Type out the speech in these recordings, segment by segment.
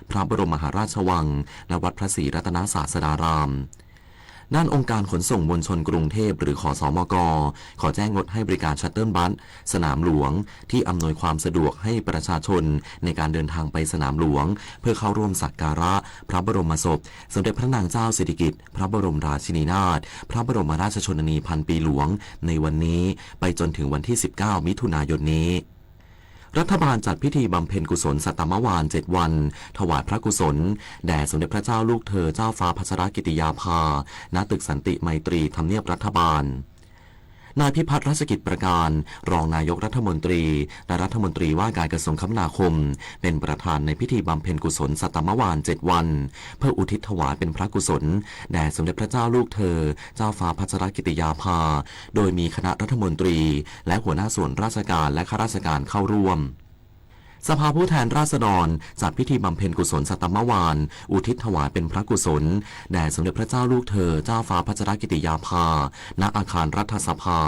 พระบรมมหาราชวัง และวัดพระศรีรัตนศาสดาราม ด้านองค์การขนส่งมวลชนกรุงเทพฯ หรือ ขสมก ขอแจ้งงดให้บริการชัตเติลบัสสนามหลวง ที่อำนวยความสะดวกให้ประชาชนในการเดินทางไปสนามหลวง เพื่อเข้าร่วมสักการะพระบรมศพ สมเด็จพระนางเจ้าสิริกิติ์ พระบรมราชินีนาถ พระบรมราชชนนีพันปีหลวง ในวันนี้ ไปจนถึงวันที่ สิบเก้า มิถุนายนนี้ รัฐบาลจัดพิธีบำเพ็ญกุศลสัตตมวาน เจ็ด วัน ถวายพระกุศล แด่สมเด็จพระเจ้าลูกเธอเจ้าฟ้าพัชรกิติยาภา ณ ตึกสันติไมตรี ทำเนียบรัฐบาล นายพิพัฒน์ รัชกิจประการ รองนายกรัฐมนตรี และรัฐมนตรีว่าการกระทรวงคมนาคม เป็นประธานในพิธีบำเพ็ญกุศลสัตตมวาน เจ็ด วัน เพื่ออุทิศถวายเป็นพระกุศล แด่สมเด็จพระเจ้าลูกเธอ เจ้าฟ้าพัชรกิติยาภา โดยมีคณะรัฐมนตรี และหัวหน้าส่วนราชการและข้าราชการเข้าร่วม สภาผู้แทนราษฎร จัดพิธีบำเพ็ญกุศลสัตตมวาน อุทิศถวายเป็นพระกุศล แด่สมเด็จพระเจ้าลูกเธอ เจ้าฟ้าพัชรกิติยาภา ณ อาคารรัฐสภา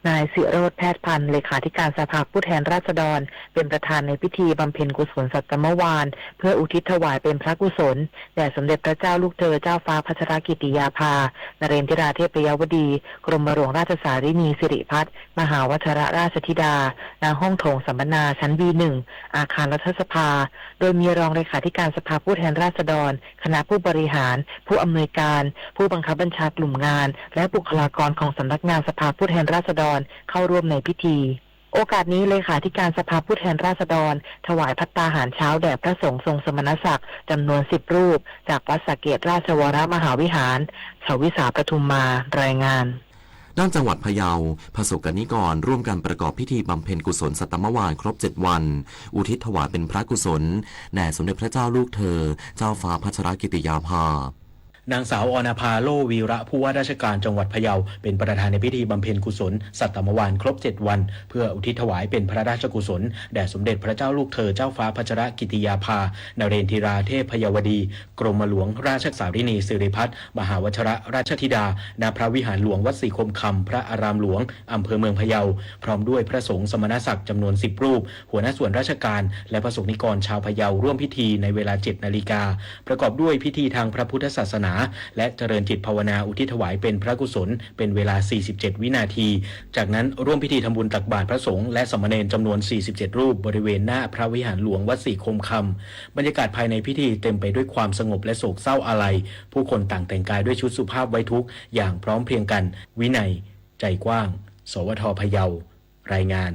นายศิโรจน์ แพทย์พันธ์ เลขาธิการสภาผู้แทนราษฎร เป็นประธานในพิธีบำเพ็ญกุศลสัตตมวาน เพื่ออุทิศถวายเป็นพระกุศล แด่สมเด็จพระเจ้าลูกเธอเจ้าฟ้าพัชรกิติยาภา นเรนทิราเทพยวดี กรมหลวงราชสารินีสิริพัฒน์ มหาวัชรราชธิดา ณ ห้องโถงสัมมนาชั้น วี หนึ่ง อาคารรัฐสภา โดยมีรองเลขาธิการสภาผู้แทนราษฎร คณะผู้บริหาร ผู้อำนวยการ ผู้บังคับบัญชากลุ่มงาน และบุคลากรของสำนักงานสภาผู้แทนราษฎร เข้าร่วมในพิธี โอกาสนี้เลขาธิการสภาผู้แทนราษฎร ถวายภัตตาหารเช้าแด่พระสงฆ์ทรงสมณศักดิ์จำนวน สิบ รูป จากวัดสระเกตราชวรมหาวิหาร ชวิสา ปทุมมา รายงาน ด้านจังหวัดพะเยา พสกนิกรร่วมกันประกอบพิธีบำเพ็ญกุศลสัตตมวานครบ เจ็ด วัน อุทิศถวายเป็นพระกุศล แด่สมเด็จพระเจ้าลูกเธอ เจ้าฟ้าพัชรกิติยาภา นางสาว ออนภา โล่วีระ ผู้ว่าราชการจังหวัดพะเยา เป็นประธานในพิธีบำเพ็ญกุศลสัตตมวานครบ เจ็ด วัน เพื่ออุทิศถวายเป็นพระราชกุศล แด่สมเด็จพระเจ้าลูกเธอเจ้าฟ้าพัชรกิติยาภา นเรนทิราเทพยวดี กรมหลวงราชสารินีสิริพัฒน์ มหาวัชรราชธิดา ณ พระวิหารหลวงวัดศรีคมคำ พระอารามหลวง อำเภอเมืองพะเยา พร้อมด้วยพระสงฆ์สมณศักดิ์จำนวน สิบ รูป หัวหน้าส่วนราชการ และพสกนิกรชาวพะเยาร่วมพิธีในเวลา เจ็ด นาฬิกา ประกอบด้วยพิธีทางพระพุทธศาสนา และเจริญจิตภาวนาอุทิศถวายเป็นพระกุศล เป็นเวลา สี่สิบเจ็ด วินาที จากนั้นร่วมพิธีทำบุญตักบาตรพระสงฆ์และสามเณรจำนวน สี่สิบเจ็ด รูป บริเวณหน้าพระวิหารหลวงวัดศรีคมคำ บรรยากาศภายในพิธีเต็มไปด้วยความสงบและโศกเศร้าอาลัย ผู้คนต่างแต่งกายด้วยชุดสุภาพไว้ทุกข์อย่างพร้อมเพรียงกัน วินัย ใจกว้าง สวท พะเยา รายงาน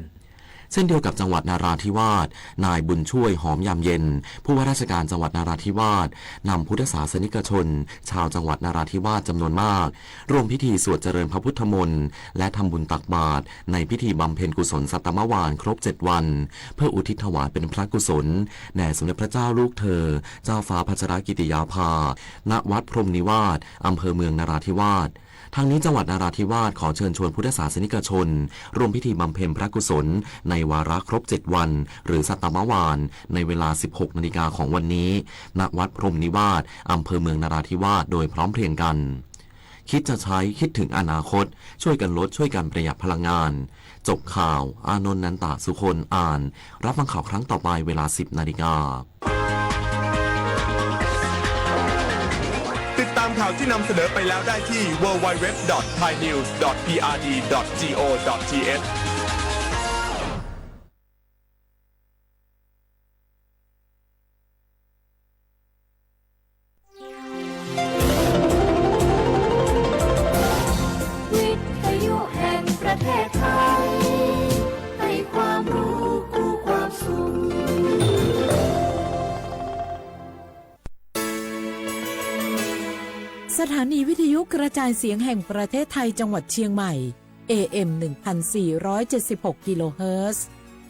เช่นเดียวกับจังหวัดนราธิวาส นายบุญช่วย หอมยามเย็น ผู้ว่าราชการจังหวัดนราธิวาส นำพุทธศาสนิกชน ชาวจังหวัดนราธิวาสจำนวนมาก ร่วมพิธีสวดเจริญพระพุทธมนต์ และทำบุญตักบาตร ในพิธีบำเพ็ญกุศลสัตตมวานครบ เจ็ด วัน เพื่ออุทิศถวายเป็นพระกุศล แด่สมเด็จพระเจ้าลูกเธอ เจ้าฟ้าพัชรกิติยาภา ณ วัดพรหมนิวาส อำเภอเมืองนราธิวาส ทั้งนี้จังหวัดนราธิวาสขอเชิญชวนพุทธศาสนิกชน ร่วมพิธีบำเพ็ญพระกุศล ในวาระครบ เจ็ด วัน หรือสัตตมวาน ในเวลา สิบหก นาฬิกาของวันนี้ ณ วัดพรหมนิวาส อำเภอเมืองนราธิวาส โดยพร้อมเพรียงกัน คิดจะใช้ คิดถึงอนาคต ช่วยกันลด ช่วยกันประหยัดพลังงาน จบข่าว อานนท์ นันตะสุคน อ่าน รับฟังข่าวครั้งต่อไปเวลา สิบ นาฬิกา ติดตามข่าวที่นำเสนอไปแล้วได้ที่ ดับเบิลยู ดับเบิลยู ดับเบิลยู ดอท ไทยนิวส์ ดอท พีอาร์ดี ดอท จี โอ ดอท ที เอช วิทยุแห่งประเทศไทย ให้ความรู้คู่ความสุข สถานีวิทยุกระจายเสียงแห่งประเทศไทยจังหวัดเชียงใหม่ เอ เอ็ม หนึ่งพันสี่ร้อยเจ็ดสิบหก กิโลเฮิรตซ์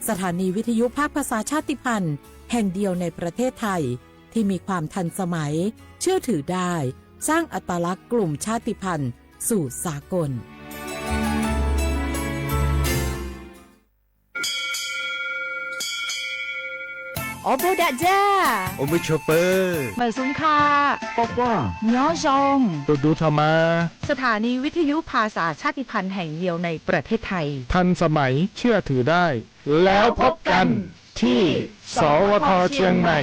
สถานีวิทยุภาคภาษาชาติพันธุ์แห่งเดียวในประเทศไทย ที่มีความทันสมัย เชื่อถือได้ สร้างอัตลักษณ์กลุ่มชาติพันธุ์สู่สากล အိၣ်ဘူးဒီးယၤ အိၣ်မုာ်ဆိးပၢၤ မုၢ်စူၤခါ ပီၢ်ပီၢ် ညီယီၢ် တူၢ်ဒူထီၣ်မါ สถานีวิทยุภาษาชาติพันธุ์แห่งเดียวในประเทศไทย ทันสมัย เชื่อถือได้ แล้วพบกันที่ สวท เชียงใหม่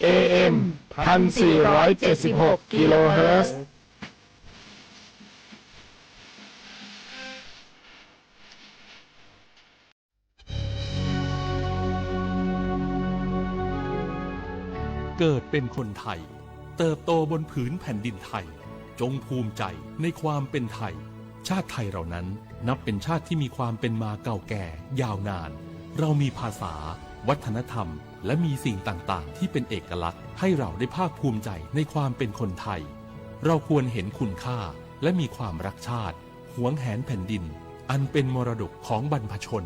เอ เอ็ม พันสี่ร้อยเจ็ดสิบหก กิโลเฮิรตซ์ เกิดเป็นคนไทย เติบโตบนผืนแผ่นดินไทย จงภูมิใจในความเป็นไทย ชาติไทยเรานั้นนับเป็นชาติที่มีความเป็นมาเก่าแก่ยาวนาน เรามีภาษา วัฒนธรรม และมีสิ่งต่างๆ ที่เป็นเอกลักษณ์ ให้เราได้ภาคภูมิใจในความเป็นคนไทย เราควรเห็นคุณค่า และมีความรักชาติ หวงแหนแผ่นดิน อันเป็นมรดกของบรรพชน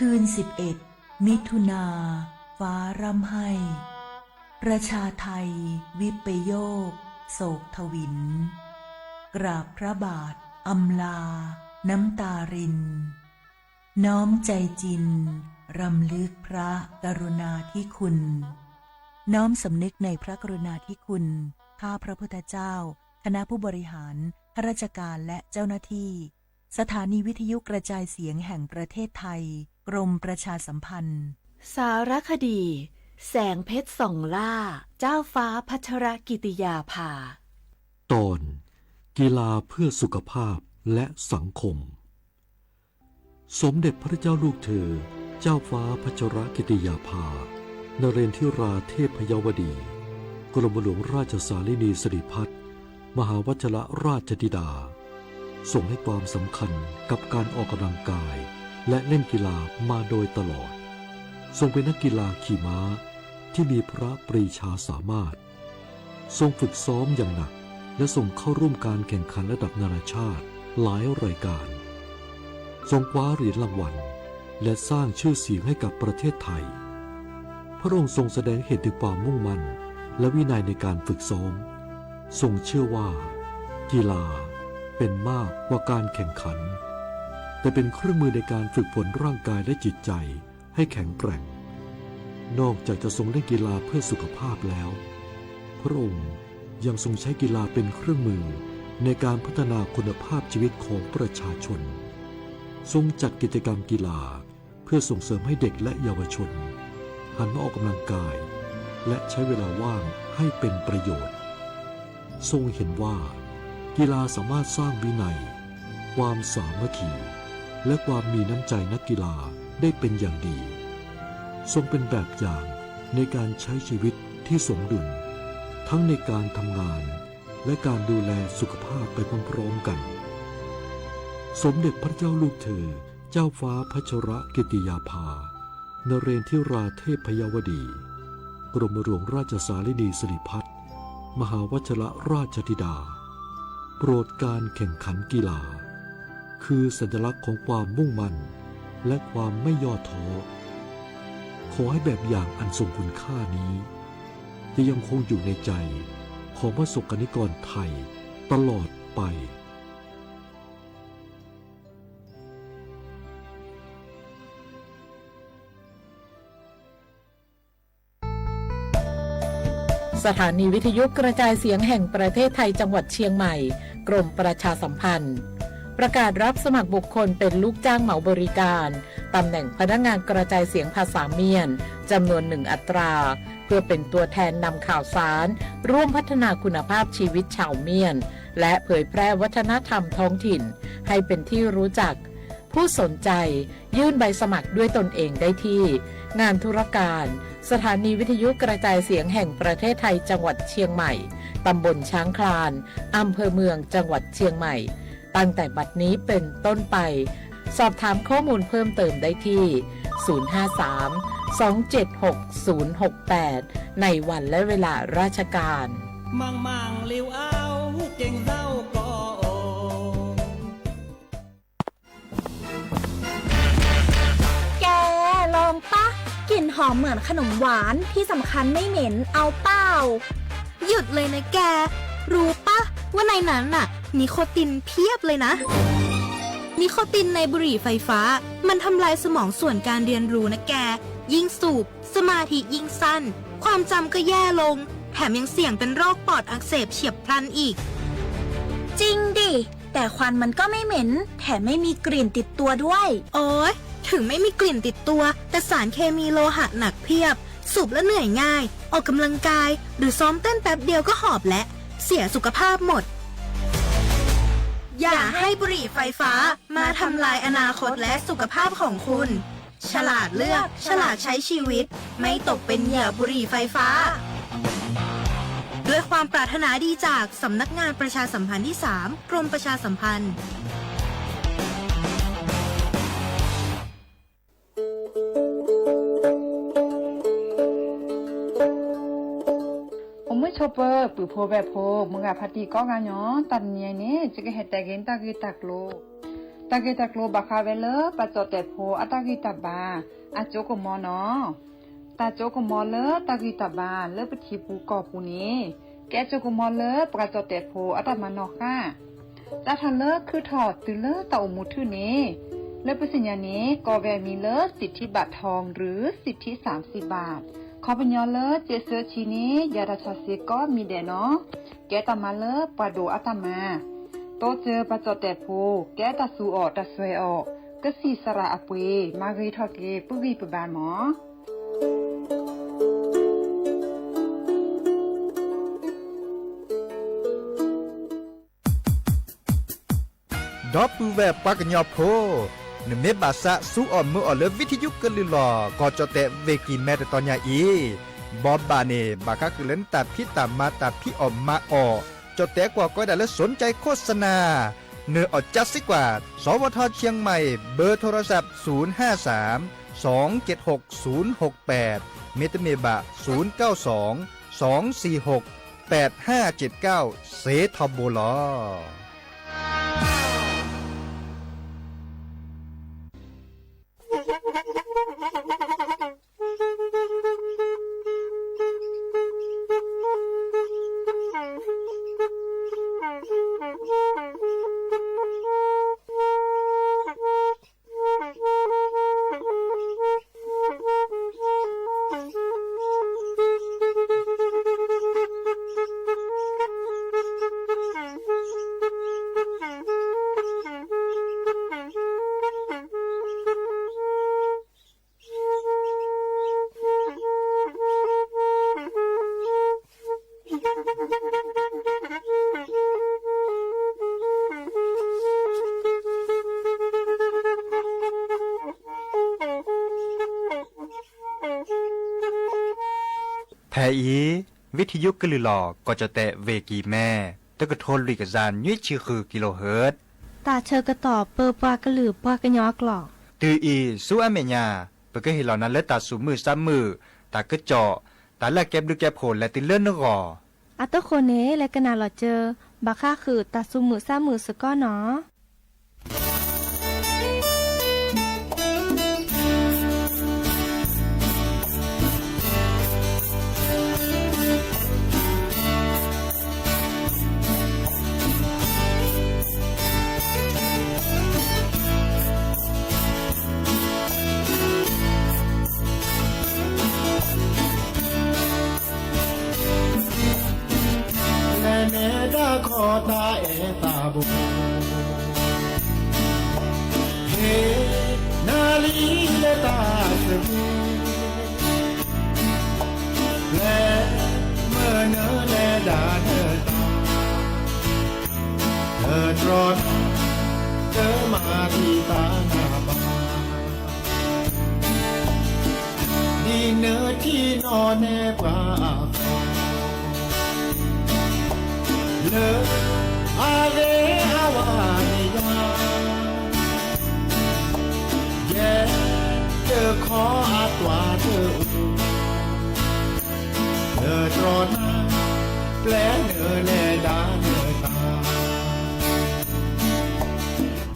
คืนสิบเอ็ด มิถุนา ฟ้าร่ำไห้ ประชาไทย วิปโยค โศกทวิน กราบพระบาท อำลา น้ำตาริน น้อมใจจริง รำลึกพระกรุณาธิคุณ น้อมสำนึกในพระกรุณาธิคุณ ข้าพระพุทธเจ้า คณะผู้บริหาร ข้าราชการ และเจ้าหน้าที่ สถานีวิทยุกระจายเสียงแห่งประเทศไทย กรมประชาสัมพันธ์ สารคดี แสงเพชรส่องล่า เจ้าฟ้าพัชรกิติยาภา ตอน กีฬาเพื่อสุขภาพและสังคม สมเด็จพระเจ้าลูกเธอ เจ้าฟ้าพัชรกิติยาภา นเรนทิราเทพยวดี กรมหลวงราชสารินีสิริพัฒน์ มหาวัชรราชธิดา ทรงให้ความสำคัญกับการออกกำลังกาย และเล่นกีฬามาโดยตลอด ทรงเป็นนักกีฬาขี่ม้าที่มีพระปรีชาสามารถ ทรงฝึกซ้อมอย่างหนัก และทรงเข้าร่วมการแข่งขันระดับนานาชาติหลายรายการ ทรงคว้าเหรียญรางวัล และสร้างชื่อเสียงให้กับประเทศไทย พระองค์ทรงแสดงเห็นถึงความมุ่งมั่น และวินัยในการฝึกซ้อม ทรงเชื่อว่า กีฬาเป็นมากกว่าการแข่งขัน แต่เป็นเครื่องมือในการฝึกฝนร่างกายและจิตใจ ให้แข็งแกร่ง นอกจากจะทรงเล่นกีฬาเพื่อสุขภาพแล้ว พระองค์ยังทรงใช้กีฬาเป็นเครื่องมือในการพัฒนาคุณภาพชีวิตของประชาชน ทรงจัดกิจกรรมกีฬาเพื่อส่งเสริมให้เด็กและเยาวชนหันมาออกกำลังกาย และใช้เวลาว่างให้เป็นประโยชน์ ทรงเห็นว่ากีฬาสามารถสร้างวินัย ความสามัคคี และความมีน้ำใจนักกีฬาได้เป็นอย่างดี ทรงเป็นแบบอย่างในการใช้ชีวิตที่สมดุล ทั้งในการทำงาน และการดูแลสุขภาพไปพร้อมๆ กัน สมเด็จพระเจ้าลูกเธอ เจ้าฟ้าพัชรกิติยาภา นเรนทิราเทพยวดี กรมหลวงราชสารินีสิริพัฒน์ มหาวัชรราชธิดา โปรดการแข่งขันกีฬา คือสัญลักษณ์ของความมุ่งมั่น และความไม่ย่อท้อ ขอให้แบบอย่างอันทรงคุณค่านี้ จะยังคงอยู่ในใจของพระสงฆ์นิกรไทยตลอดไป สถานีวิทยุกระจายเสียงแห่งประเทศไทยจังหวัดเชียงใหม่ กรมประชาสัมพันธ์ ประกาศรับสมัครบุคคลเป็นลูกจ้างเหมาบริการ ตำแหน่งพนักงานกระจายเสียงภาษาเมียน จำนวนหนึ่งอัตรา เพื่อเป็นตัวแทนนำข่าวสาร ร่วมพัฒนาคุณภาพชีวิตชาวเมียน และเผยแพร่วัฒนธรรมท้องถิ่น ให้เป็นที่รู้จัก ผู้สนใจยื่นใบสมัครด้วยตนเองได้ที่ งานธุรการ สถานีวิทยุกระจายเสียงแห่งประเทศไทยจังหวัดเชียงใหม่ ตำบลช้างคลาน อำเภอเมืองจังหวัดเชียงใหม่ ตั้งแต่บัดนี้เป็นต้นไป สอบถามข้อมูลเพิ่มเติมได้ที่ ศูนย์ห้าสาม สองเจ็ดหก ศูนย์หกแปด ในวันและเวลาราชการ มงมงลีวเอา เก่งเจ้าก็โอ แก ลองปะ กลิ่นหอมเหมือนขนมหวาน ที่สำคัญไม่เหม็น เอาเปล่า หยุดเลยนะแก รู้ปะ ว่าในนั้นน่ะ นิโคตินเพียบเลยนะ นิโคตินในบุหรี่ไฟฟ้า มันทำลายสมองส่วนการเรียนรู้นะแก ยิ่งสูบ สมาธิยิ่งสั้น ความจำก็แย่ลง แถมยังเสี่ยงเป็นโรคปอดอักเสบเฉียบพลันอีก จริงดิ แต่ควันมันก็ไม่เหม็น แถมไม่มีกลิ่นติดตัวด้วย โอ๊ย ถึงไม่มีกลิ่นติดตัว แต่สารเคมีโลหะหนักเพียบ สูบแล้วเหนื่อยง่าย ออกกำลังกาย หรือซ้อมเต้นแป๊บเดียวก็หอบแล้ว เสียสุขภาพหมด อย่าให้บุหรี่ไฟฟ้ามาทำลายอนาคตและสุขภาพของคุณ ฉลาดเลือก ฉลาดใช้ชีวิต ไม่ตกเป็นเหยื่อบุหรี่ไฟฟ้า ด้วยความปรารถนาดีจากสำนักงานประชาสัมพันธ์ที่สาม กรมประชาสัมพันธ์ အိၣ်မုာ်ဆိးပၢၤ ပုၢ်ဖိဝဲၢ်ဖိ မုၢ်ဂၤဖါတံၢ်ကိးဂၤညီ တနံၤအံၤန့ၣ် ယကဟဲတဲဂ့ၤတၢ်ဂ့ၢ်တၢ်ကျိၤ, တၢ်ဂ့ၢ်တၢ်ကျိၤဘၣ်ဃးဝဲလၢ ပှၤကၠီၣ်တဲာ်ဖိအတၢ်ဂံၢ်တၢ်ဘါ အကၠိကမီၤနီၤ. တၢ်ကၠိကမီၤလၢတၢ်ဂံၢ်တၢ်ဘါလၢပထံပူၤကီၢ်ပူၤန့ၣ် ကဲကၠိကမီၤလၢပှၤကၠီၣ်တဲာ်ဖိအတၢ်မၤနီၣ်ဃာ် စးထီၣ်လၢခုထီၣ်တုၤလၢတၢ်အိၣ်မူထူၣ်န့ၣ် လၢပသ့ၣ်ညါန့ၣ် ကိးဝဲအမံၤလၢ สิทธิบัตรทอง หรือ สิทธิสามสิบบาท ခီပညီလၢစ့ဆၢဆံန့ၣ် ယၤတၢ်ဆၣ်စ့ၢ်ကီးမံၤဒဲးနီၤ. ကဲတၢ်မၤလၢပှၤဒိၣ်အတၢ်မၤ တိစၢၤပှၤကၠီၣ်တဲာ်ဖိ ကဲတၢ်သူၣ်အီၣ်တၢ်စွဲအီၣ် ကစံၣ်စရၣ်အပှ့ၤ မၤဂ့ၤထီၣ်က့ၤပုၢ်ဂံၢ်ပဘါမီၤ. ဒီပုၢ်ဝဲၢ်ပှၤကညီဖိ, နမ့ၢ်ဘၣ်သးသူအီၣ်မုာ်အီၣ်လၢ ဝံထယုကလုၢ်လီၢ် ကီၢ်ကၠီၣ်တဲာ်ဝ့ၢ်ကံၤမဲ တတီၤညါအံၤ, ဘီဘၣ်န့ၣ် ဘၣ်ဃးဃုာ်လၢနတၢ်ဖံးတၢ်မၤ တၢ်ဖံးအီၣ်မၤအီၣ်, ကၠီၣ်တဲာ်ကွၢ်ကီဒၣ်လၢ สนใจโฆษณา, နအီၣ်ကၠါစ့ၢ်ကီး, สวท เชียงใหม่ เบอร์โทรศัพท์ ศูนย์ห้าสาม สองเจ็ดหก ศูนย์หกแปด မ့တမ့ၢ်ဘၣ် ศูนย์เก้าสอง สองสี่หก แปดห้าเจ็ดเก้า စ့ထီဘိလီၤ. ဖဲအံၤ ဝံထယုကလုၢ်လီၢ် ကီၢ်ကၠီၣ်တဲာ်ဝ့ၢ်ကံၤမဲ တကထိလွံၢ်ကယၤနွံဆံဃု kilohertz တၢ်ဆၢကတီၢ်ပၢပှၤကလုာ်ပှၤကညီအကျိာ်, တုၤအံၤဆူအမဲာ်ညါ ပကဟ့ၣ်လီၤနၤလၢတၢ်သူၣ်မုာ်သးမုာ်, တၢ်ကစီၣ်, တၢ်လၢအကဲဘျုးကဲဖှိၣ်လဲၤတုၤလၢနဂီၢ် အတဃိန့ၣ် လဲၤကနၣ်လီၤစၢၤ ဘၣ်ဃးဃုာ်တၢ်သူၣ်မုာ်သးမုာ်စ့ၢ်ကီးနီၤ. လဲၤနဲဒၣ်ခီတၢ်အဲၣ်တၢ်ဘိ, ဟ့ၣ်နၤလံလၢတၢ်ဆၢကတီၢ်, လဲၤမုာ်နုာ်လဲၤဒၣ်နတၢ်, တတြီနၤ, တမၤတံာ်တာ်နၤဘၣ် ဒ်နထံၣ်နီၣ်နဲပှၤအသိး, လၢအဂ့ၤအဝါန့ၣ်ယၤ, ယဲတခီအတွၤတအိၣ်, တတြီနၤ, ပျဲနုာ်လဲၤဒၣ်နတၢ်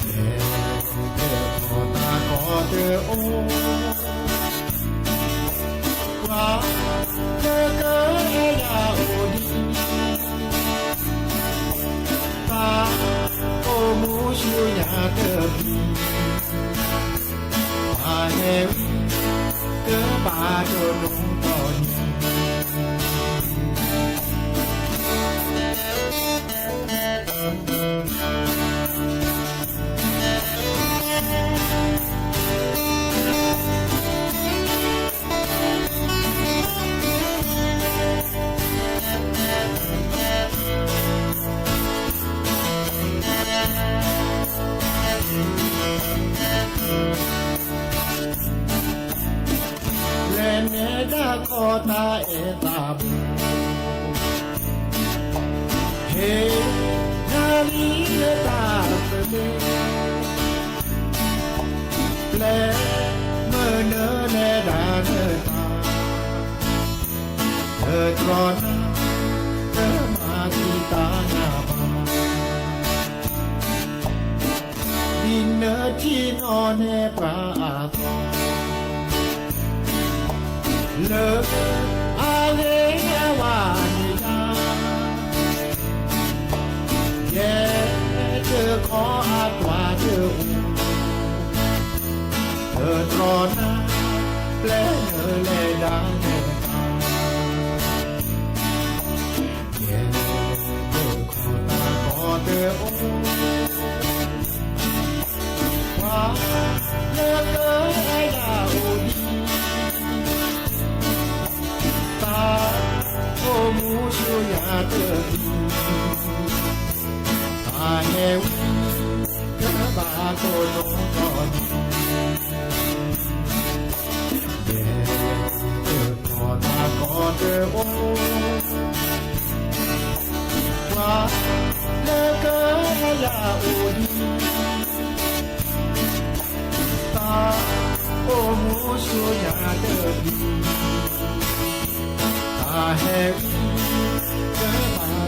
ယဲတခီတၢ်ကီတအိၣ်, ပှၤလၢကအဲၣ်ယၤအိၣ်ဒံး, တၢ်အိၣ်မူဆူညါတပျံၤ, ပဟဲဝံ, ကဘၣ်တဒိၣ်ထီၣ်န့ၣ် တၢ် တၢ်အဲၣ်တၢ်ဘၣ်, ဟ့ၣ်နၤလံလၢတၢ်သဘျ့, ပျဲမုၢ်နၤလဲၤဒၣ်နတၢ်, တတြီနၤ, တမၤသံတၢ်နၤဘၣ်, ဒ်နထံၣ်နီၣ်နဲပှၤအသိး လၢအဂ့ၤအဝါန့ၣ်ဒၣ်, ယဲတခီအကွၢ်တအိၣ်, တတြီနၤ, ပျဲနၤလဲၤဒၣ်နတၢ်, ယဲတခီတၢ်ကီတအိၣ် ပှၤလၢကအဲၣ်ယၤအိၣ်ဒံး, တၢ်အိၣ်မူဆိယၤတဘျီ, တၢ်ဟဲဝံ ကဘၣ်တိၢ်နီၣ်ထီၣ်ဒံး, ယဲတခီတၢ်ကီတအိၣ် ပှၤလၢကအဲၣ်ယၤအိၣ်ဒံး, တၢ်အိၣ်မူဆိယၤတ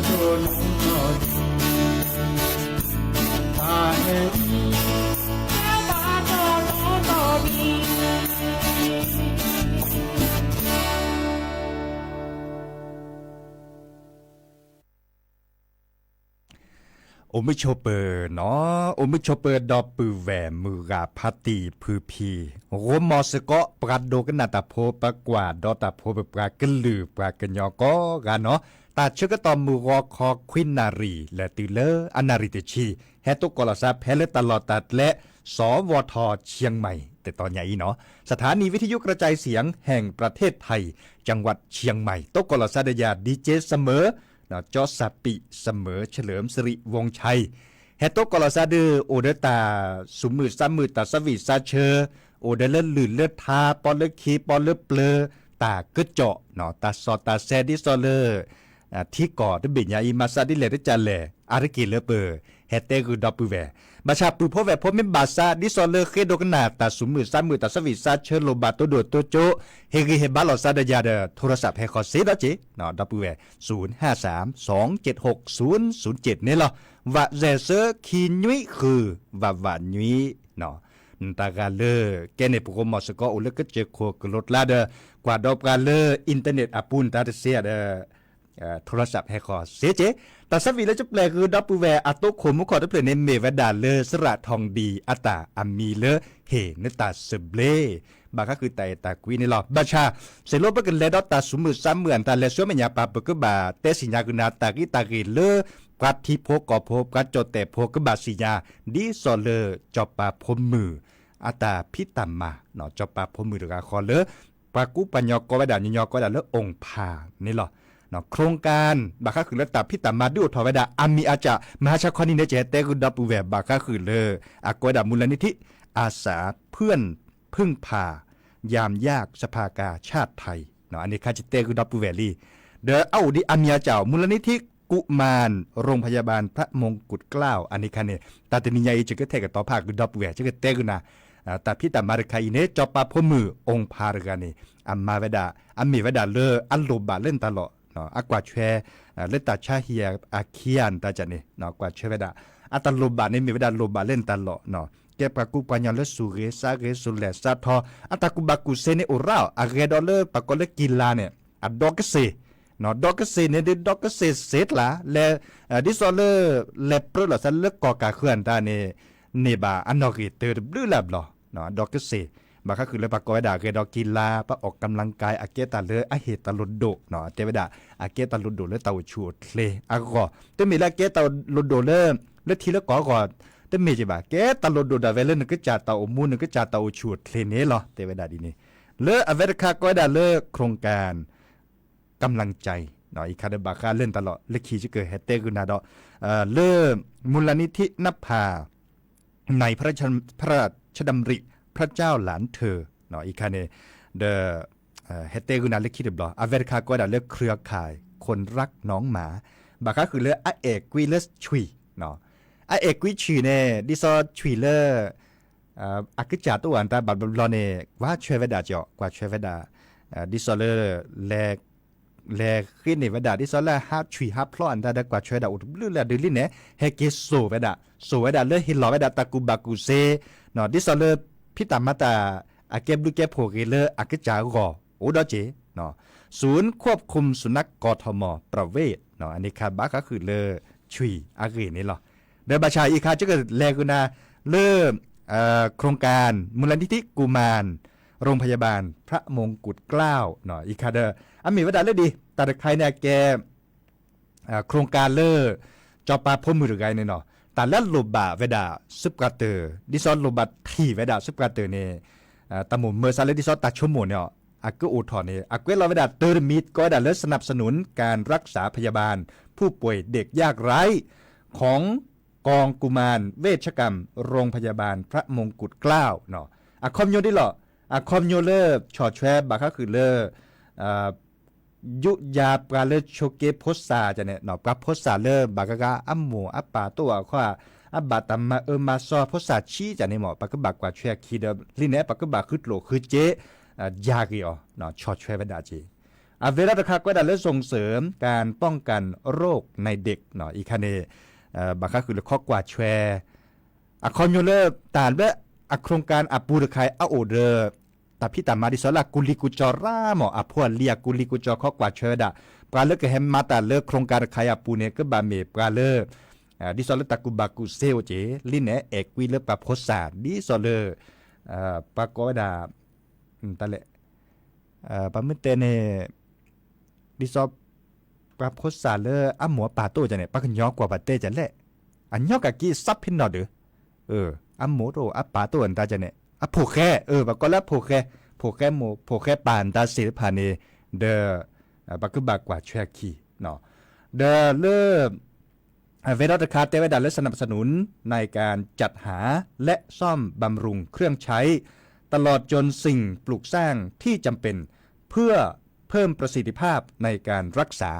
ဘျီ, တၢ်ဟဲဝံ ကဘၣ်တိၢ်နီၣ်ထီၣ်ဒံး, တၢ်ဟဲဝံ ကဘၣ်တိၢ်နီၣ်ထီၣ်ဒံး. အိၣ်မုာ်ဆိးပၢၤနီၤ, အိၣ်မုာ်ဆိးပၢၤဒီပုၢ်ဝဲၢ်မုၢ်ဂၤဖါတံၢ်ဖုဖံ, ဂီၤမီၤစ့ၢ်ကီး ပှၤဒိကနၣ်တၢ်ဖိ ပှၤကွၢ်ဒီးတၢ်ဖိ ပပှၤကလုာ်ပှၤကညီကိးဂၤနီၤ, တၢ်ဆၢကတီၢ်မုၢ်ဂီၤခီခွံနၣ်ရံၣ် လဲၤတုၤလၢအနၣ်ရံၣ်တဆံ, ဟဲတိကိးလီၤသးဖဲလၢတၢ်လီၢ်တၢ်ကျဲ สวท.เชียงใหม่ တတီၤညါအံၤနီၤ, สถานีวิทยุกระจายเสียงแห่งประเทศไทย จังหวัดเชียงใหม่ တိကိးလီၤသးဒီးယၤ ดีเจ เสมอ ကၠီစၢ်ပံးစမၢ เฉลิมสิริวงศ์ชัย ဟဲတိကိးလီၤသးဒီး အိၣ်ဒီးတၢ်သူၣ်မုာ်သးမုာ် တၢ်သးဝံၣ်သးဆၢ, အိၣ်ဒီးလၢလုၢ်လၢထါ ပီလၢခံ ပီလၢပျၢၤ, တၢ်ကစီၣ်, တၢ်စီၣ်တၢ်ဆဲ ဒ်သိးလၢ ထံကီၢ်တဘ့ၣ်ညါအံၤ မၤသးဒ်လဲၣ်တကလဲၣ် အါတက့ၢ်လၢပဟဲတဲဂုာ်ဒီပုၢ်ဝဲၢ်, ဘၣ်ဆၣ်ပုၢ်ဖိဝဲၢ်ဖိမ့ၢ်ဘၣ်သး ဒ်သိးလၢဃ့ဒိကနၣ်တၢ်သူၣ်မုာ်သးမုာ် တၢ်သးဝံၣ်သးဆၢ လိၣ်ဘၣ်တိၢ်ဒိၣ်တိၢ်ကၠိ, ဟ့ၣ်ဂံၢ်ဟ့ၣ်ဘါလီၤသးဒီးယၤဒီး ထိရစးဖဲဃီၤစ့ဒီးက့ၤ ဒီပုၢ်ဝဲၢ် ศูนย์ห้าสาม สองเจ็ดหก ศูนย์ศูนย์เจ็ด န့ၣ်လီၤ. ဝးစဲးဆၢ ခံနွံဃု ဝးဝးနွံ တၢ်ဂၤလၢ ကဲန့ၣ် ပဂီၢ်မီၤစ့ၢ်ကီး အိၣ်လၢကစၢၢ်ခိၣ်ကလိကျါဒီး ကွၢ်ဒီးပှၤလၢ internet အပူၤန့ၣ် တၢ်တသ့ဧါဒီး ထိရစးဟဲဃီၤစ့က့ၤ, တၢ်သးဝံၣ်လၢကပျဲၢ်ဂုာ်ဒီပုၢ်ဝဲၢ် အတိခိၣ်မူခိၣ်တဖျၢၣ်န့ၣ် မ့ၢ်ဝဲဒၣ်လၢ စရးထီၣ်ဒံၣ် အတၢ်အမံၤလၢ ဟ့ၣ်နတၢ်သဘျ့ ဘၣ်ဃးဃုာ်တၢ်အဲၣ်တၢ်ကွံန့ၣ်လီၤ. ဘၣ်ဆၣ် စ့ၢ်လီၤပကလဲၤဒီးတၢ်သူၣ်မုာ်သးမုာ် အတၢ်လဲၤဆူမဲာ်ညါပၢ် ပကဘၣ်တဲသ့ၣ်ညါက့ၤနၤ တၢ်ဂ့ၢ်တၢ်ဂ့ၢ်လၢ ပှၤထံဖိကီၢ်ဖိ ပှၤကၠီၣ်တဲၣ်ဖိ ကဘၣ်သ့ၣ်ညါ ဒ်သိးလၢ စီၤပၤဖိမုၣ် အတၢ်ဖံးတၢ်မၤ, စီၤပၤဖိမုၣ်တဂၤဃီလၢ ပှၤကူပှၤညီကိးဝဲဒၣ် ညီညီကိးဝဲဒၣ်လၢ အိၣ်ဖး န့ၣ်လီၤ. โครงการ ဘၣ်ဃးဃုာ်လၢတၢ်ဖံးတၢ်မၤ ဒုးအိၣ်ထီၣ်ဝဲဒၣ် အမံၤအစၢ် မဟါဆါခီနံၤန့ၣ် ကဟဲတဲဂုာ်ဒီပုၢ်ဝဲၢ် ဘၣ်ဃးဃုာ်လၢ အကိးဝဲဒၣ် มูลนิธิ อาสาเพื่อนพึ่งพา ยามยาก สภากาชาดไทย အန့ၣ်ခါ ကတဲဂုာ်ဒီပုၢ်ဝဲၢ်လံ. ဒီးအအိၣ်ဒံးအမံၤအစၢ် มูลนิธิกุมาร โรงพยาบาลพระมงกุฎเกล้า အန့ၣ်ခါန့ၣ် တၢ်တနံၤညါအံၤ ယကထဲးကတီၤဖးဂုာ်ဒီပုၢ်ဝဲၢ် ယကတဲဂုာ်နၤ တၢ်ဖံးတၢ်မၤတခါအံၤန့ၣ် စီၤပၤဖိမုၣ် အိၣ်ဖး တဂၤန့ၣ် အမၤဝဲဒၣ် အမ့ၢ်ဝဲဒၣ်လၢအလိၣ်ဘၣ်လၢနတၢ်လီၢ် အကွၢ်ထွဲ လၢတၢ်ဆါဟံၣ်အခံဂၤန့ၣ် တၢ်န့ၣ် ကွၢ်ထွဲဝဲဒၣ် အတၢ်လိၣ်ဘၣ်န့ၣ် မ့ၢ်ဝဲဒၣ်လိၣ်ဘၣ်လၢနတၢ်လီၢ် ကဲပှၤကူပှၤညီလၢသူၣ်ဂ့ၤသးဂ့ၤ သူၣ်လဲၢ်သးထီ အတၢ်ကူၣ်ဘၣ်ကူၣ်သ့န့ၣ်အိၣ်ရၣ် အဂဲၤဒီးလၢပှၤကိးလၢကံလၤန့ၣ် အဒီကစ့ၢ် ဒီကစ့ၢ်န့ၣ်ဒုး ဒီကစ့ၢ်စ့တလး လဲၤ ဒ်သိးလၢ လဲၤပြၢလိာ်သးလၢကီၢ်ကးဃၢၤတၢ်န့ၣ် န့ၢ်ဘၣ်အနီၣ်ဂံၢ်တၢတဘျုးလၢ်ဘျီ ဒီကစ့ၢ် ဘၣ်ဃးဃုာ်လၢပှၤကိးဝဲဒၣ်အဂဲၤဒီးကံလၤ ပှၤအိၣ်ကံလၤကါ အကဲတၢ်လၢအဟ့ၣ်တၢ်လိၣ်ဒိၣ် တဲဝဲဒၣ် အကဲတၢ်လိၣ်ဒိၣ်လၢတၢ်အိၣ်ဆူၣ်အိၣ်ချ့အဂီၢ် တမ့ၢ်လၢအကဲတၢ်လိၣ်ဒိၣ်လၢ လၢထံလၢကီၢ်အဂီၢ် တမ့ၢ်က့ၤဘၣ် ကဲတၢ်လိၣ်ဒိၣ်ဒၣ်ဝဲလၢနကစၢ်တၢ်အိၣ်မူ နကစၢ်တၢ်အိၣ်ဆူၣ်အိၣ်ချ့န့ၣ်လီၤ တဲဝဲဒၣ်ဒ်န့ၣ် လၢအဝဲတခါကိးဝဲဒၣ်လၢ โครงการกำลังใจ အံၤခါဒီးဘၣ်ဃးလၢနတၢ်လီၢ် လၢခံယကဟဲတဲဂုာ်နၤဒီး လၢ มูลนิธินภา ในพระราชดำริพระเจ้าหลานเธอ အံၤခါန့ၣ် ဒီး ဟဲတဲဂုာ်နၤလၢခံတဘျီ အဝဲတခါကိးဝဲဒၣ်လၢ เครือข่ายคนรักน้องหมา ဘၣ်ဃးဃုာ်လၢအအဲၣ်ကွံလၢဆွံၣ်, အအဲၣ်ကွံဆွံၣ်န့ၣ် ဒ်သိးဆွံၣ်လၢ အကစၢ်တအိၣ်အတၢ်ဘၣ်ဘျီဘျီန့ၣ် ကွၢ်ဆွဲဝဲဒၣ်ကီး ကွၢ်ဆွဲဝဲဒၣ် ဒ်သိးလၢ လဲၤဃ့န့ၢ်ဝဲဒၣ် ဒ်သိးလၢဟးဆွံၣ်ဟးဖျိးအတၢ်ဒီး ကွၢ်ဆွဲဝဲဒၣ်အိၣ်တဘျုးလၢအဒုးလံန့ၣ် ဟဲက့ၤစိာ်ဝဲဒၣ် စိာ်ဝဲဒၣ်လၢဟ့ၣ်လီၤဝဲဒၣ်တၢ်ကူၣ်ဘၣ်ကူၣ်သ့ ဒ်သိးလၢ ဖံးတၢ်မၤတၢ် အကဲဘျုးကဲဖှိၣ်ဂ့ၤလၢအကစၢ်အဂီၢ် အိၣ်ဒီးက့ၤ ศูนย์ควบคุมสุนัข กทม ประเวศ အန့ၣ်ခါဘၣ်ဃးဃုာ်လၢဆွံၣ်အဂ့ၢ်န့ၣ်လီၤ. ဒီးဘၣ်ဆၣ်အံၤခါ ကလဲၤဂုာ်နၤ လၢ โครงการ มูลนิธิกุมาร โรงพยาบาลพระมงกุฎเกล้า အံၤခါဒီး အမ့ၢ်ဝဲဒၣ်လၢဒ် တၢ်တခါအံၤန့ၣ် အကဲ โครงการ လၢ စီၤပၤဖိမုၣ်တဂၤအံၤန့ၣ်နီၤ တၢ်လၢအလိၣ်ဘၣ်ဝဲဒၣ်စုပှၤတၢၢ် ဒ်သိးလိၣ်ဘၣ်ထံၣ်ဝဲဒၣ်စုပှၤတၢၢ်န့ၣ် တၢ်မိၣ်မၢစးလၢဒ်သိးတၢ်ဆိကမိၣ်န့ၣ် အကအိၣ်ထီၣ်န့ၣ် အကွဲးလီၤဝဲဒၣ်တၢ်တမံၤ ကိးဝဲဒၣ်လၢ สนับสนุนการรักษาพยาบาลผู้ป่วยเด็กยากไร้ ของกองกุมารเวชกรรม โรงพยาบาลพระมงกุฎเกล้า အခီပညီဒ်လီၤ အခီပညီလၢ ဆီၣ်ထွဲဘၣ်ဃးဃုာ်လၢ ယူးယၤပှၤလၢဆိးက့ဖိသၣ်န့ၣ် ပှၤဖိသၣ်လၢဘၣ်ဂၤဂၤ အမိၢ်အပၢ်တအိၣ်အဃိ အဘၣ်တၢ်မၤအၢမၤသီဖိသၣ်ဆံးန့ၣ်မ့ၢ် ပကဘၣ်ကွၢ်ထွဲအခံဒီး လံန့ၣ် ပကဘၣ်ဃုကျိၣ်ဃုစ့ ယၤဂ့ၤအီၤ ဆီၣ်ထွဲဝဲဒၣ်က့ၤ အဝဲဒၣ်တခါကွဲးဒၣ်လၢ ส่งเสริมการป้องกันโรคในเด็ก အံၤခါန့ၣ် ဘၣ်ဃးဃုာ်လၢခီကွၢ်ထွဲ အခီပညီလၢတၢ်လၢ အ โครงการ အပူၤတခါအံၤ အအိၣ်ဒီး တၢ်ဖံးတၢ်မၤဒ်သိးလၢအကူလံၤကူကၠီၤရၣ်မး အဖိအလံၤအကူလံၤကူကၠီၤခီကွၢ်ထွဲဝဲဒၣ် ပှၤလၢကဟဲမၤတၢ်လၢ โครงการ တခါအံၤအပူၤန့ၣ် ကဘၣ်မ့ၢ်ပှၤလၢ ဒ်သိးလၢတၢ်ကူၣ်ဘၣ်ကူၣ်သ့အိၣ်က့ၤ လံန့ၣ် အဲၣ်ကွံလၢပှၤဖိသၣ် ဒ်သိးလၢ ပှၤကိးဝဲဒၣ် တၢ်လဲၣ် ပှၤမ့ၢ်တဲန့ၣ် ဒ်သိး ပှၤဖိသၣ်လၢအမိၢ်အပၢ်တအိၣ်န့ၣ် ပှၤကညီကွၢ်ပှၤတဲဒ်လဲၣ်, အညီကက့ၤသးဖဲနီၣ်ဒီး, အမိၢ်တအိၣ်အပၢ်တအိၣ်အတၢ်န့ၣ် အဖိၣ်ဃဲ, ပှၤကိးလၢအဖိၣ်ဃဲ, ဖိၣ်ဃဲမိၢ်ဖိၣ်ဃဲပၢ်အတၢ်သ့ၣ်တဖၣ်န့ၣ်, ဒီး ပှၤကဘၣ်ကွၢ်ထွဲအခံ, ဒီးလၢ အဝဲဒၣ်တခါတဲဝဲဒၣ်လၢ สนับสนุนในการจัดหาและซ่อมบำรุงเครื่องใช้ตลอดจนสิ่งปลูกสร้างที่จำเป็นเพื่อเพิ่มประสิทธิภาพในการรักษา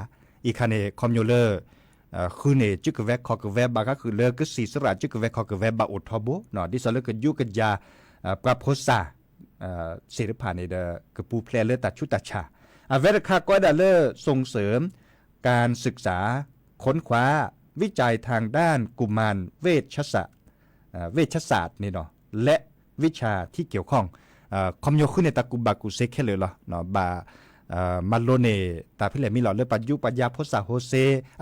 အံၤခါန့ၣ် ခီပညီလၢ ဃုန့ၢ်စုကဝဲၤခီၣ်ကဝဲၤ ဘၣ်ဃးဃုာ်လၢကစံၣ်စရၣ်စုကဝဲၤခီၣ်ကဝဲၤဘၣ်အိၣ်ထီဘိ ဒ်သိးလၢကယူးကယၤ ပှၤဖိသၣ် သ့ၣ်တဖၣ်န့ၣ်ဒီး ကပူၤဖျဲးလၢတၢ်ဆူးတၢ်ဆါ, အဝဲတခါကိးဝဲဒၣ်လၢ ส่งเสริมการศึกษา ค้นคว้า วิจัยทางด้านกุมารเวชศาสตร์ เวชศาสตร์ นี่เนาะ และวิชาที่เกี่ยวข้อง ခီပညီဃုန့ၢ်တၢ်ကူၣ်ဘၣ်ကူၣ်သ့ခဲလၢာ်လီၤ, ဘၣ် မၤလိန့ၢ်တၢ်ဖဲလဲၣ်မံၤလီၤ လၢပှၤယူးပှၤယၤဖိသၣ်ဖိသ့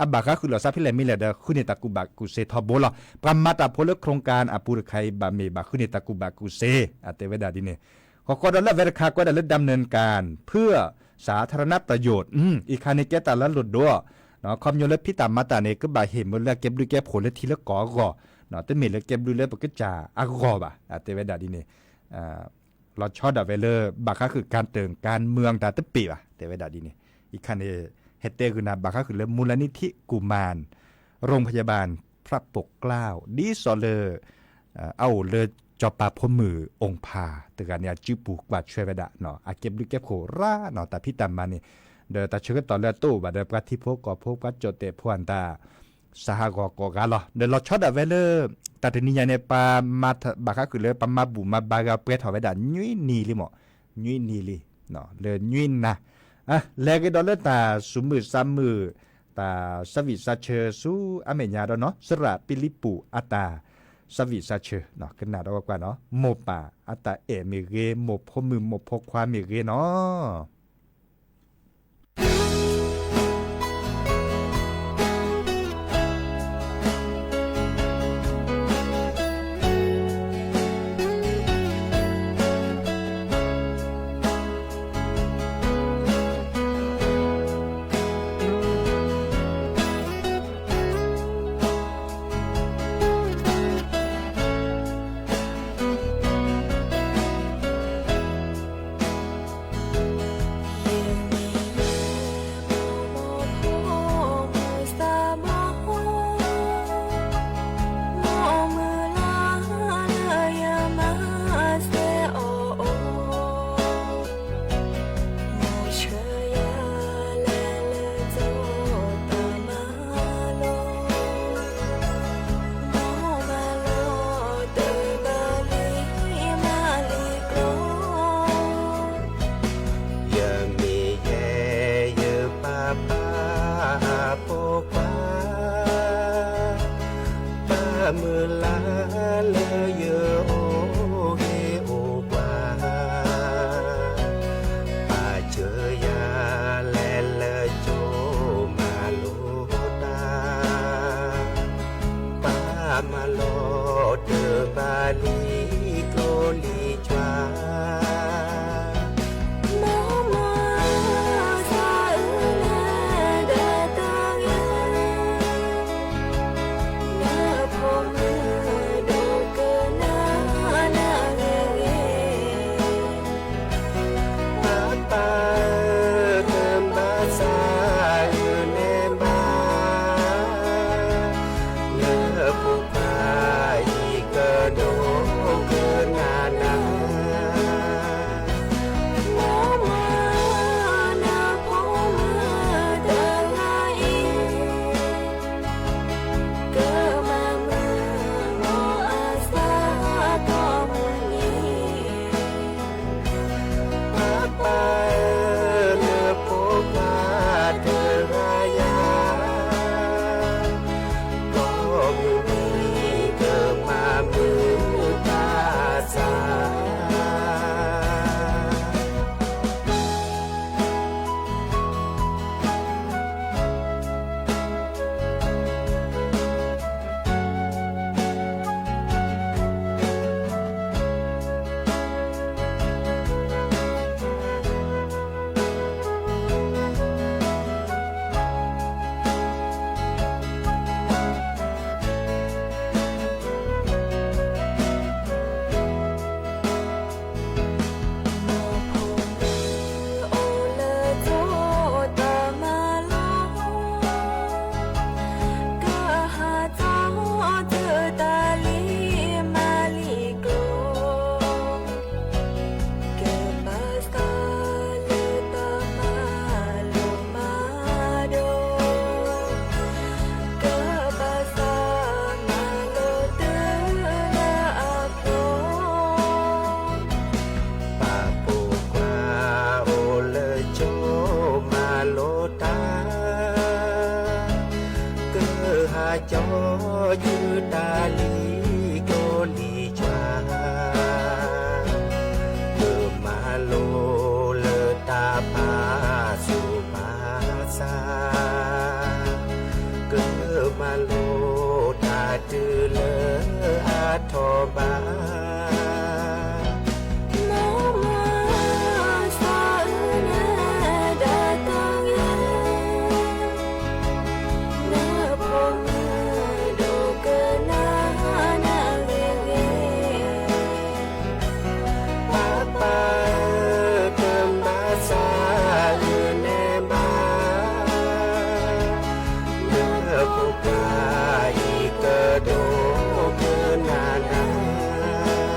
အဘၣ်ဃးဃုာ်လီၤသးဖဲလဲၣ်မံၤလဲၣ်ဒီး ဃုန့ၢ်တၢ်ကူၣ်ဘၣ်ကူၣ်သ့ထီဘိလီၤ. ပှၤမၤတၢ်ဖိလၢ โครงการ အပူၤတခါအံၤ ဘၣ်မ့ၢ်ဘၣ်ဃုန့ၢ်တၢ်ကူၣ်ဘၣ်ကူၣ်သ့ အတဲဝဲဒၣ်ဒ်န့ၣ်, ဃီဃီဒီးလၢအဝဲတခါကွဲးဒၣ်လၢ ดำเนินการเพื่อสาธารณประโยชน์ အံၤခါန့ၣ်ကဲတၢ်လၢလိၣ်ဒိၣ် ခီပညီလၢ ဖံးတၢ်မၤတၢ်န့ၣ် ကဘၣ်ဟ့ၣ်မ့ၢ်လၢအကဲဘျုးကဲဖှိၣ်လၢထံလၢကီၢ်အဂီၢ်, တမ့ၢ်လၢကဲဘျုးလၢပကစၢ်အဂီၢ်ဘၣ် အတဲဝဲဒၣ်ဒ်န့ၣ်, လီၤဆီဒၣ်ဝဲလၢ ဘၣ်ဃးဃုာ် การเติ่งการเมือง တၢ်တပ့ၢ်ဘၣ် တဲဝဲဒၣ်ဒ်န့ၣ်, အံၤခါန့ၣ် ဟဲတဲဂုာ်နၤဘၣ်ဃးဃုာ်လၢ มูลนิธิกุมาร โรงพยาบาลพระปกเกล้า ဒ်သိးလၢ အအိၣ်လၢစီၤပၤဖိမုၣ်အိၣ်ဖးတဂၤန့ၣ် အစုပူၤကွၢ်ထွဲဝဲဒၣ် အကဲဘျုးကဲဖှိၣ်ရၣ်နီၤ တၢ်ဖံးတၢ်မၤန့ၣ်, ဒီးတၢ်ဆၢကတီၢ်လၢအတအိၣ်ဘၣ်ဒီး ပှၤထံဖိကီၢ်ဖိ ပှၤကၠီၣ်တဲာ်ဖိအတၢ် စးဟးဂီၤကိးဂၤလီၤ. ဒီးလီၤဆီဒၣ်ဝဲလၢ တၢ်တနံၤညါန့ၣ် ပှၤမၤဘၣ်ဃးဃုာ်လၢ ပှၤမၤဘူၣ်မၤဘါဂၤပှဲၤထီၣ်ဝဲဒၣ် နွံနံၤလံမး, နွံနံၤလံ, လၢနွံနၤ လဲၤကဒီးလၢတၢ်သူၣ်မုာ်သးမုာ် တၢ်သးဝံၣ်သးဆၢဆူအမဲာ်ညါဒီးနီၤ စရၣ်ပံလံပူၤအတၢ်သးဝံၣ်သးဆၢ, ကနၣ်ဒီးကွၢ်ကွၢ်နီၤ မိၢ်ပၢ်အတၢ်အဲၣ်မ့ၢ်ဂ့ၤ မိၢ်ဖိမုၣ်မိၢ်ဖိခွါမ့ၢ်ဂ့ၤနီၤ. လံာ်ကျိလံာ်ကွၢ်, မ့ၢ်မ့ၢ်သးအုးနၤဒီးတၢ်ဂ့ၤ, နဖိမုၣ်ဒိၣ်ကနၣ်နဂ့ၤဂ့ၤ, ပၢ်ပၢ်ဧၢ တဘၣ်သးအုးန့ၢ်ဘၣ်, လၢဖိခွါအံၤကဒိကနၣ်နၤ, မ့ၢ်မ့ၢ်နဖိမုၣ်တဂၤအံၤ ကမၤမုာ်မီၢ်အသးကိးမုၢ်နံၤ, ပၢ်ပၢ်ဧၢ နဖိခွါတဂၤယၤ, ကိးမုၢ်နံၤကမၤမုာ်တၢ်သး. အိၣ်လၢတၢ်မၤလိ, ကဟးထီၣ်တုၤတၢ်လံၤမၤလံာ်ကျိ, ကဘၣ်သးလၢတၢ်မၤလိမၤဒိး, ကဘၣ်သးမၤလိတုၤလၢအဖျိ, ပၢ်ဖိခွါအိၣ်လၢကၠိမၤလိတၢ်, ကဟးကၠီယုၢ်တၢ်လံာ်ကျိလံာ်ကွၢ်, ကမၤလိလၢတၢ်ဖးသူၣ်ဖးသး, ကမၤလိတၢ်တုၤလၢအထီၣ်ဘး, မ့ၢ်မ့ၢ်သးအုးနၤဒီးတၢ်ဂ့ၤ, နဖိမုၣ်ဒိၣ်ကနၣ်နဂ့ၤဂ့ၤ, ပၢ်ပၢ်ဧၢ တဘၣ်သးအုးန့ၢ်ဘၣ်, နဖိခွါအံၤကဒိကနၣ်နၤ, မ့ၢ်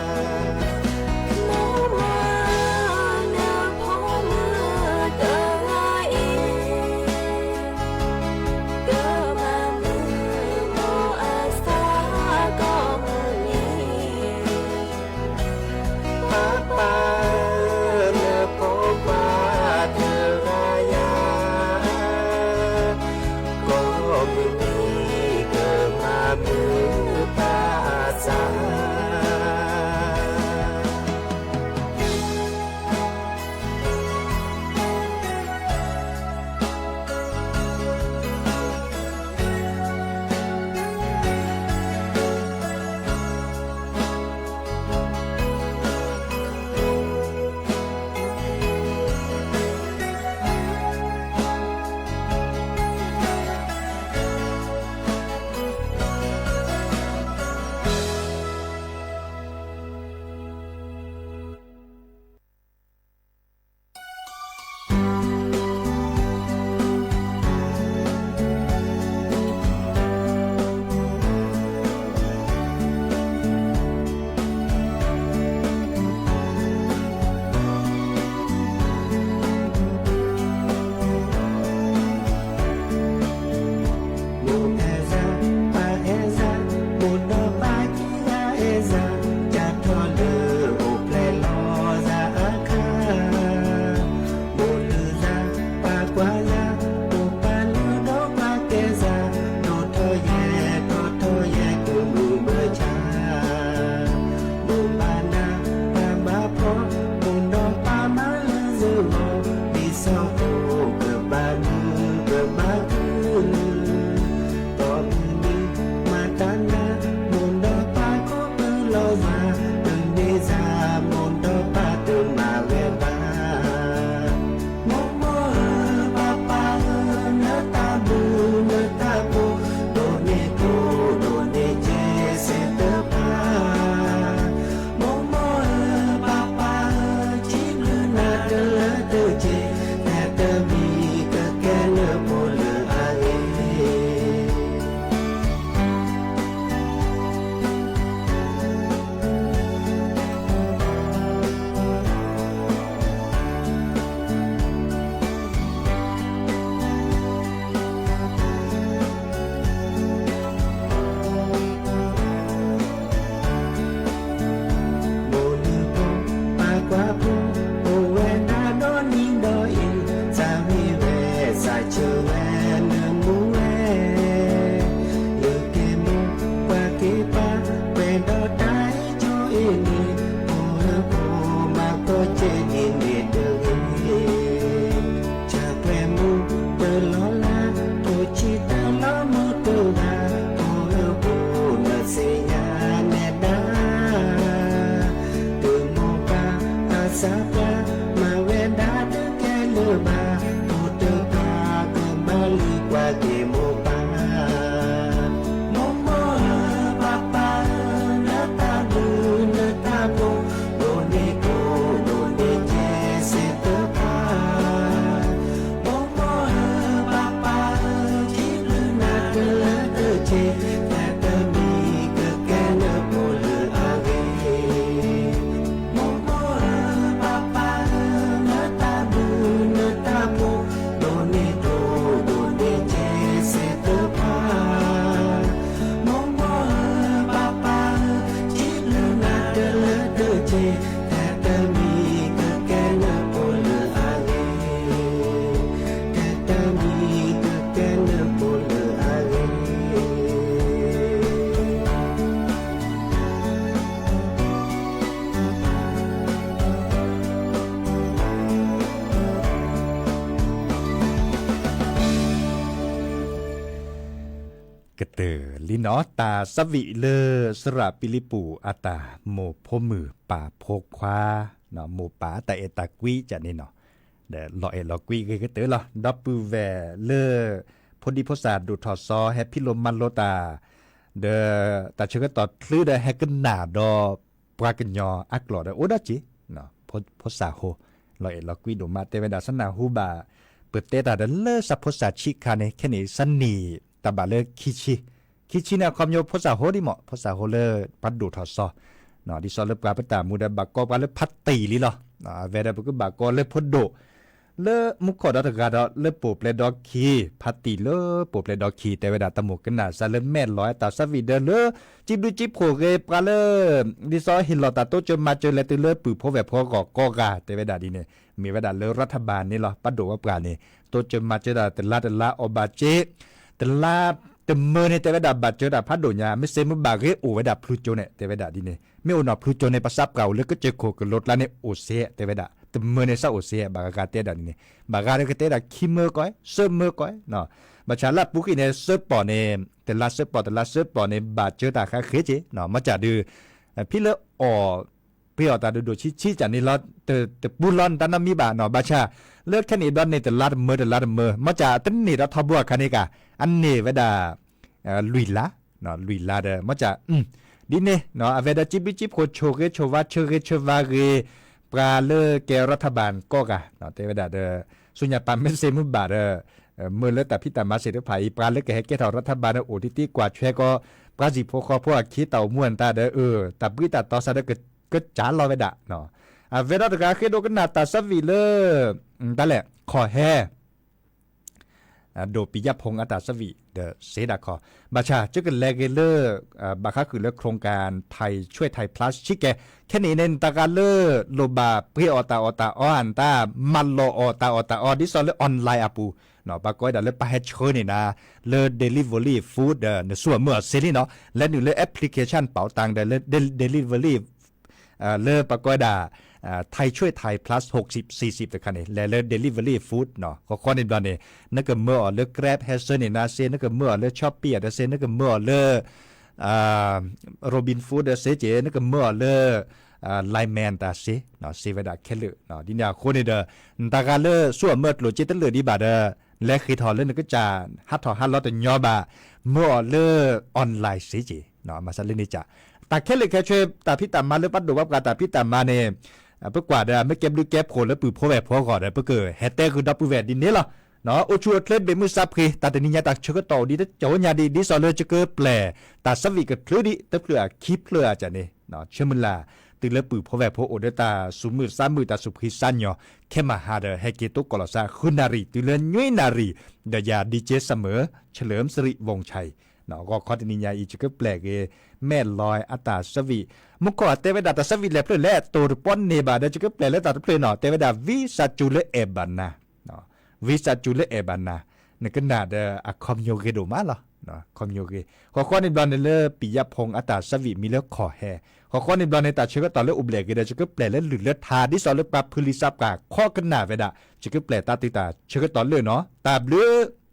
တၢ်ပှၤမၤဝဲဒၣ်တကဲလၢၤဘၣ်, ဖိတဖၣ်ကဘၣ်လုၢ်ကွၢ်က့ၤမိၢ်ပၢ်. မိၢ်မိၢ်ဧၢ, ပၢ်ပၢ်ဧၢ, နတၢ်ဘျုးနတၢ်ဖှိၣ် ဒိၣ်န့ၢ်ကျိၣ်ဒိၣ်န့ၢ်စ့စ့တဖၣ်. မိၢ်မိၢ်ဧၢ, ပၢ်ပၢ်ဧၢ, စံးဘျုးနၤတလၢတစ့, တၢ်တမံၤကကဲနဖိလၢအဂ့ၤ. မိၢ်မိၢ်ဧၢ, ပၢ်ပၢ်ဧၢ, နတၢ်ဘျုးနတၢ်ဖှိၣ် ဒိၣ်န့ၢ်ကျိၣ်ဒိၣ်န့ၢ်စ့စ့တဖၣ်. မိၢ်မိၢ်ဧၢ, ပၢ်ပၢ်ဧၢ, စံးဘျုးနၤတလၢတစ့, တၢ်တမံၤကကဲနဖိလၢအဂ့ၤ, တၢ်တမံၤကကဲနဖိလၢအဂ့ၤ. ကတၢၢ်လံနီၤ တၢ်သးဝံၣ်လၢ စရးပံလံပူၤအတၢ်မိၢ်ဖိမုၣ်ပၢ်ဖိခွါ, မိၢ်ပၢ်အတၢ်အဲၣ်တၢ်ကွံကန့ၣ်နီၤ, ဒီးလီၤအဲၣ်လီၤကွံဂ့ၤကတၢၢ်လီၤ. ဒီပုၢ်ဝဲၢ်လၢ ဖိဒံဖိသၣ်ဒိၣ်ထီၣ်စီၤ ဟဲဖံးလိမၤလိတၢ်, ဒီးတၢ်ဆၢကတီၢ်ချုးဒီးဟဲကနၣ်ဒီး ပှၤကညီအကျိာ်ဒီးအိၣ်ဒီးစ့, ဖိသၣ်ဟိ လီၤအဲၣ်လီၤကွံဒိၣ်မး တဲဝဲဒၣ် စနၢ်ဟူဘၣ် ပတဲတၢ်ဒီးလၢစးဖိသၣ်ဆံးခါန့ၣ် ခဲန့ၣ်စးနံၣ်တၢ်ဘၣ်လၢခံဆံ, ခံဆံန့ၣ် အခီပညီဖိသၣ်ဟိဒ်မး ဖိသၣ်ဟိလၢပှၤဒိၣ်ထီၣ်စီၤ, ဒ်သိးလၢပှၤပတၢ်မူဒီးဘၣ်ကီပှၤလၢဖါတံၢ်လံလီၤ. အဝဲဒီးပကဘၣ်ကီလၢဖိဒိၣ် လၢမူခိၣ်ဒီတဂၤဒီးလၢပိာ်ပျဲဒီခံ, ဖါတံၢ်လၢပိာ်ပျဲဒီခံ တဲဝဲဒၣ် တၢ်မိၣ်ကနၣ်စးလၢမဲာ်လီၤအတၢ်သးဝံၣ်ဒီးလၢ စံးဘျုးစံးဖှိၣ်ဂ့ၤပှၤလၢ ဒ်သိးဟ့ၣ်လီၤတၢ်တိစၢၤမၤစၢၤလဲၤတုၤလၢပုၢ်ဖိဝဲၢ်ဖိအဂီၢ်ကိးဂၤ တဲဝဲဒၣ်ဒ်န့ၣ်, မ့ၢ်ဝဲဒၣ်လၢရၤထဘၢၣ်န့ၣ်လီၤ. ပဒိၣ်ဝဲပှၤန့ၣ် တိစၢၤမၤစၢၤတၢ်တလါတလါအီၣ်ဘၣ်စ့, တလါတမၢန့ၣ် တဲဝဲဒၣ်ဘၣ်စၢၤတၢ်ဖးဒိၣ်ညါ မ့ၢ်စ့မုၢ်ဘၣ်ဂ့ၤအိၣ်ဝဲဒၣ်ဖျူကၠိန့ၣ် တဲဝဲဒၣ်ဒ်န့ၣ်, မ့ၢ်အိၣ်နီၢ်ဖျူကၠိန့ၣ် ပသးပှၢ်အိၣ်လၢကစၢၢ်ခိၣ်ကလိကျါန့ၣ်အိၣ်စ့ တဲဝဲဒၣ် တမၢန့ၣ်သးအိၣ်စ့ ဘၣ်ဂၤဂၤတဲဒၣ်ဒ်န့ၣ်, ဘၣ်ဂၤဒီးကတဲဒၣ်ခံမၢကီး, သၢမၢကီး, ဘၣ်ဆၣ်လၢအပူၤကွံာ်န့ၣ် သၢပီၢ်န့ၣ် တလါသၢပီၢ် တလါသၢပီၢ်န့ၣ် ဘၣ်စၢၤတၢ်ဃါဃ့က့ၤ, မ့ၢ်စးဒုး ဖဲလၢအီၣ် ပှ့ၤအီၣ်တၢ်ဒိၣ်ဒိၣ်ဆံးဆံးကန့ၣ်လီၤ, တပူၤလီၤနတၢ်နီတမံၤဘၣ်နီၤ, ဘၣ်ဆၣ် လၢခဲန့ၣ်ဘျီန့ၣ် တလါတမၢ တလါတမၢ မ့ၢ်စးတန့ၢ်ဒီးထီဘိအခါန့ၣ်က အန့ၢ်ဝဲဒၣ် လွံၢ်လါ, လွံၢ်လါဒီး မ့ၢ်စး ဒ်န့ၣ် အဝဲဒီးစံးဘျုးစံးဖှိၣ်ဆိၣ်ဂ့ၤဆိၣ်ဝါ ဆၢဂ့ၤဆၢဝါဂ့ၤ ပှၤလၢကဲရၤထဘၣ်ကိးဂၤ တဲဝဲဒၣ်ဒီး ဆူညါပာ်မ့ၢ်စ့မုၢ်ဘၣ်ဒီး မၢလၢတၢ်ဖံးတၢ်မၤစ့ၢ်တဖၣ်အံၤ ပှၤလၢကဟဲကဲထီၣ်ရၤထဘၣ်ဒီး အိၣ်တံၢ်တံၢ်ကွၢ်ထွဲကီး ပှၤဟံၣ်ဖိဃီဖိအခံ တၢ်အိၣ်မူအတၢ်ဒီး တၢ်ဘှံးတၢ်တီၤစးဒီး ကစၢ်လီၤဝဲဒၣ် အဝဲဒီးတဂၤဃ့ဒိကနၣ်တၢ်သးဝံၣ်လၢ တၢ်လဲၣ် ခီၣ်ဟဲ ဒိၣ်ပံၤယၣ်ဖိအတၢ်သးဝံၣ်ဒီးစ့ဒၣ်ခီ, ဘၣ်ဆၣ် ကကလဲၤဂ့ၤလၢ ဘၣ်ဃးဃုာ်လၢ โครงการไทยช่วยไทย Plus ဆံးကဲ, ခဲန့ၣ်န့ၣ် နတဂၤလၢ လိၣ်ဘၣ်ပှ့ၤအီၣ်တၢ်အီၣ်တၢ်အီအတၢ် မၤလီၤအီၣ်တၢ်အီၣ်တၢ်အီ ဒ်သိးလၢ online အပူၤ ပှၤကိးဝဲဒၣ်လၢပှၤဟဲဆှၢန့ၣ်နၤ လၢ delivery food ဒီး နဆိကမိၣ်အီၤစ့လံနီၤ, လၢနုာ်လၢ application ပာ်တၢ်ဒီး လၢ delivery လၢပှၤကိးဝဲဒၣ် ไทยช่วยไทย plus หกสิบ สี่สิบ တခါန့ၣ် လဲၤလၢ delivery food နီၤ, ဃီဃီန့ၣ်ဘျီန့ၣ် နကမၢအီၤလၢ Grab ဟဲဆှၢန့ၢ်နၤစ့, နကမၢအီၤလၢ Shopee အတစ့, နကမၢအီၤလၢ Robinhood တစ့က့, နကမၢအီၤလၢ Line Man တၢ်စ့, စ့ဝဲဒၣ်ခဲလၢာ်, ဒ်န့ၣ်အဃိန့ၣ်ဒီး နတဂၤလၢ ဆိကမၢအီၤကျိၣ်စ့တလၢာ်ဒံးဘၣ်ဒီး လဲၤဃ့ၢ်ထီၣ်လၢနကစၢ် ဟးထီၣ်ဟးလီၤတညီဘၣ်, မၢအီၤလၢ online စ့က့, မၤစၢၤလၢန့ၣ်က တၢ်ခဲလၢာ်ခဲဆ့ တၢ်ဖံးတၢ်မၤလၢပှၤဒိၣ်ပှၤပှၢ်တၢ်ဖံးတၢ်မၤန့ၣ် ပကွၢ်ဒီး မ့ၢ်ကဲဘျုးကဲဖှိၣ်လၢပုၢ်ဖိဝဲၢ်ဖိအဂီၢ်ဒီး ပကဟဲတဲဃုာ်ဒီပုၢ်ဝဲၢ်ဒ်န့ၣ်လီၤ. အိၣ်ဆူၣ်အိၣ်ချ့ဘၣ်မုာ်သးဖှံ, တၢ်တနံၤညါတၢ်ဆၢကတီၢ်အိၣ်ဒံးတကီညါဒံး ဒ်သိးလၢယကပျဲၢ် တၢ်သးဝံၣ်ကချုးဒံး တဖျၢၣ်အခံဖျၢၣ်အကန့ၣ် ဆၢမုၢ်လၢ် တုၤလၢပုၢ်ဖိဝဲၢ်ဖိအိၣ်ဒီးတၢ်သူၣ်မုာ်သးမုာ် တၢ်သူၣ်ဖှံသးညီ ခဲမဟါဒီး ဟဲက့ၤတိကိးလီၤသး ဃုနၣ်ရံၣ် တုၤလၢနွံနၣ်ရံၣ် ဒီးယၤ DJ Summer เฉลิมสิริ วงศ์ชัย ဂီၤခီတနံၤညါအံၤ ယကပျဲၢ်က့ၤ မဲၢ်လီၤအတၢ်သးဝံၣ်, မူခိၣ်အတဲဝဲဒၣ် တၢ်သးဝံၣ်လဲၤဖျၢၣ်လဲၣ် တိၢ်တပီန့ၢ်ဘၣ်ဒီး ယကပျဲၢ်လၢတၢ်တဖျၢၣ်နီၤ, တဲဝဲဒၣ် ဝံသးစူၤလၢအဲၣ်ဘၣ်နၤ ဝံသးစူၤလၢအဲၣ်ဘၣ်နၤ, နကနၣ်ဒီးအခီပညီဂ့ၤဒိၣ်မးလီၤ. ခီပညီဂ့ၤ, ဃီဃီန့ၣ်ဘျီန့ၣ်လၢ ပံၤယၣ်ဖိအတၢ်သးဝံၣ်မံၤလၢခီၣ်ဟဲ, ဃီဃီန့ၣ်ဘျီန့ၣ် တၢ်ဆၢကတီၢ်လၢအိၣ်ဘျဲၣ်ဂ့ၤဒီး ယကပျဲၢ်လၢလုၢ်လၢထါ ဒ်သိးလၢပှၤဖုလံၤသးပှၢ်ခီကနၣ်ဝဲဒၣ် ယကပျဲၢ်တၢ်တုၤတၢ်ဆၢကတီၢ်လၢာ်နီၤ, တၢ်ဘျုး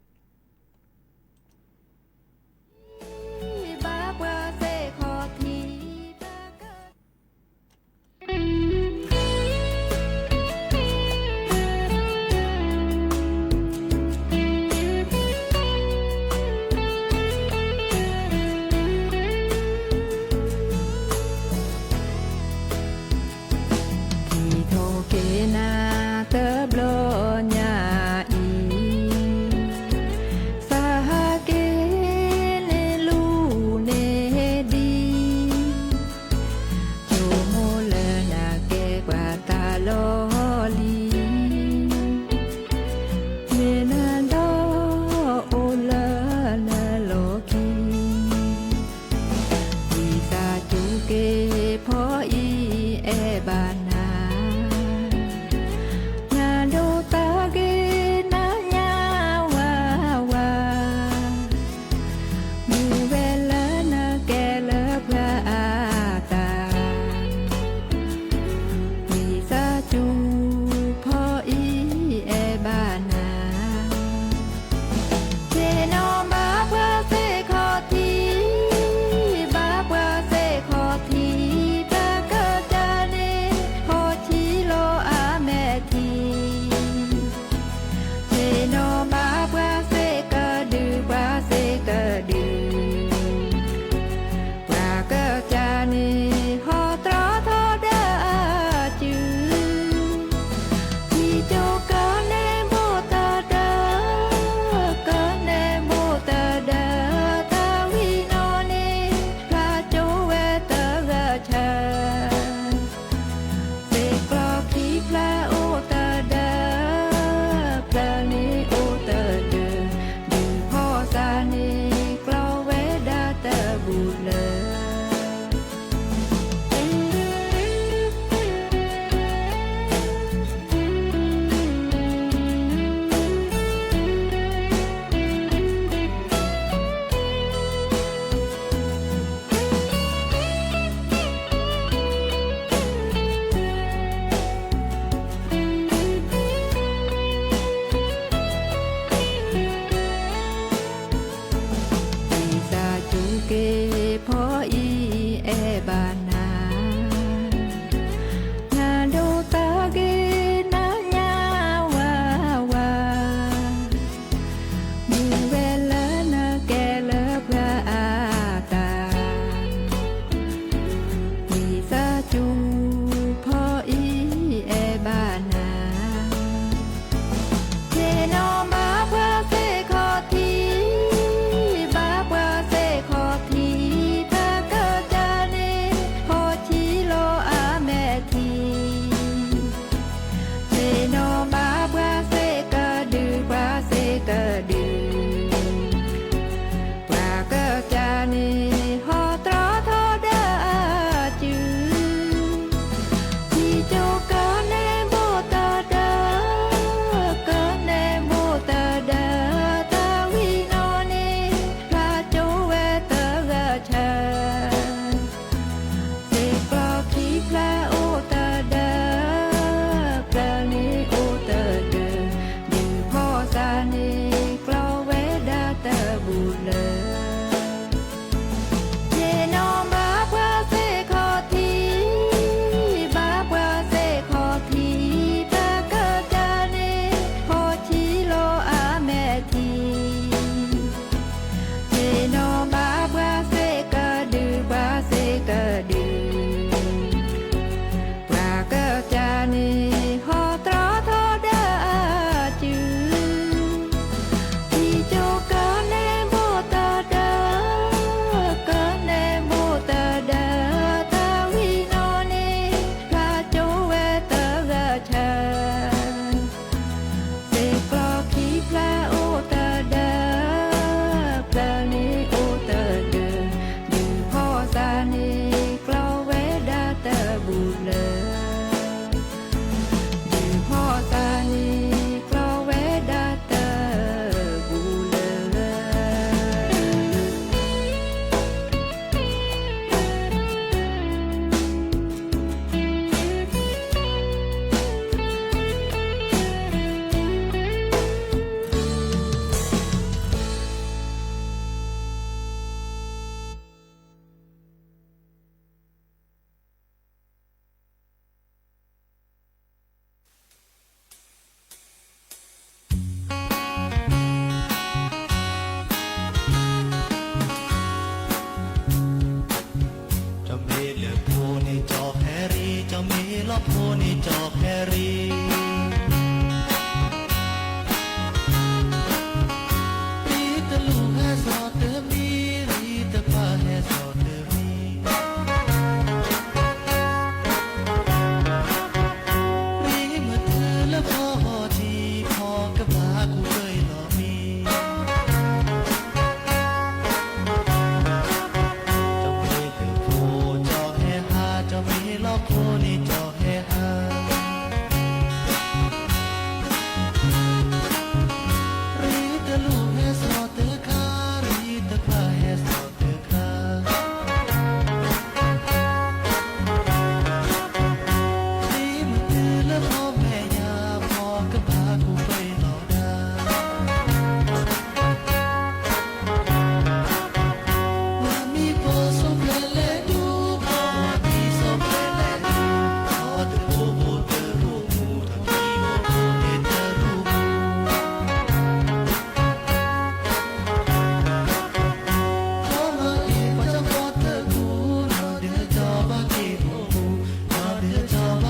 ဖိန့ၣ်ကၠီၣ်ဖဲရံ, ရံတလူၢ်ဟဲစီၤတမံၤ, ရံတခွါဟဲစီၤတမံၤ, ရံမ့ၢ်တုၤလၢဖီဟီၣ်ထံး, ဖီကဘၣ်ကူၣ်ပၢအ့ၣ်လီၤမံၤ ကၠီၣ်မ့ၢ်လၢဖိ ကၠီၣ်ဟဲဟး, ကၠီၣ်မ့ၢ်လၢဖိန့ၣ်ကၠီၣ်ဟဲဟး, ရံတလူၢ်ဟဲစီၤတခါ, ရံတခွါဟဲစီၤတခါ ရံမ့ၢ်တုၤလၢဖီမဲာ်ညါ, ဖီကဘၣ်ကူၣ်ပၢအ့ၣ်လီၤတၢ် မၤမံဖိစီၤဖျဲးလဲၤဒူ, မၤမံစီၤဖျဲးလဲၤဒူ, ဖီတရူးဖိတရူးမူ, ဖီတရူးဖိန့ၣ်တရူးမူ ဖီလီၤအ့ၣ်ပှၤကၠီဖီတကူ, နီၢ်ဒုးကၠီဘၣ်က့ၢ်အိၣ်မူ, နီၢ်ဒုးကၠီ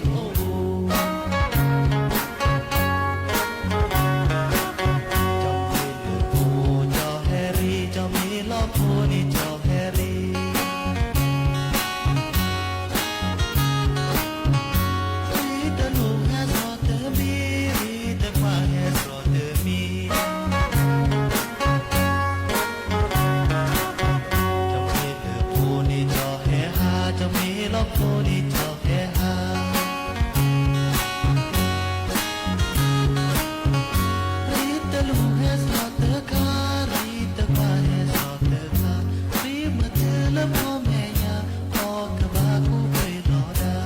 ဘၣ်က့ၢ်အိၣ်မူ ကၠီၣ်မ့ၢ်လၢဖိ ကၠီၣ်ဟဲရံ, ကၠီၣ်မ့ၢ်လၢဖိန့ၣ်ကၠီၣ်ဟဲရံ ရံတလူၢ်ဟဲစီၤတမံၤ, ရံတခွါဟဲစီၤတမံၤ, ကၠီၣ်မ့ၢ်လၢဖိန့ၣ်ကၠီၣ်ဟဲဟး, ကၠီၣ်မ့ၢ်လၢဖိန့ၣ်ကၠီၣ်ဟဲဟး ရံတလူၢ်ဟဲစီၤတခါ, ရံတခွါဟဲစီၤတခါ, ရံမ့ၢ်တုၤလၢဖီမဲာ်ညါ, ဖီကဘၣ်ကူၣ်ပၢအ့ၣ်လီၤတၢ်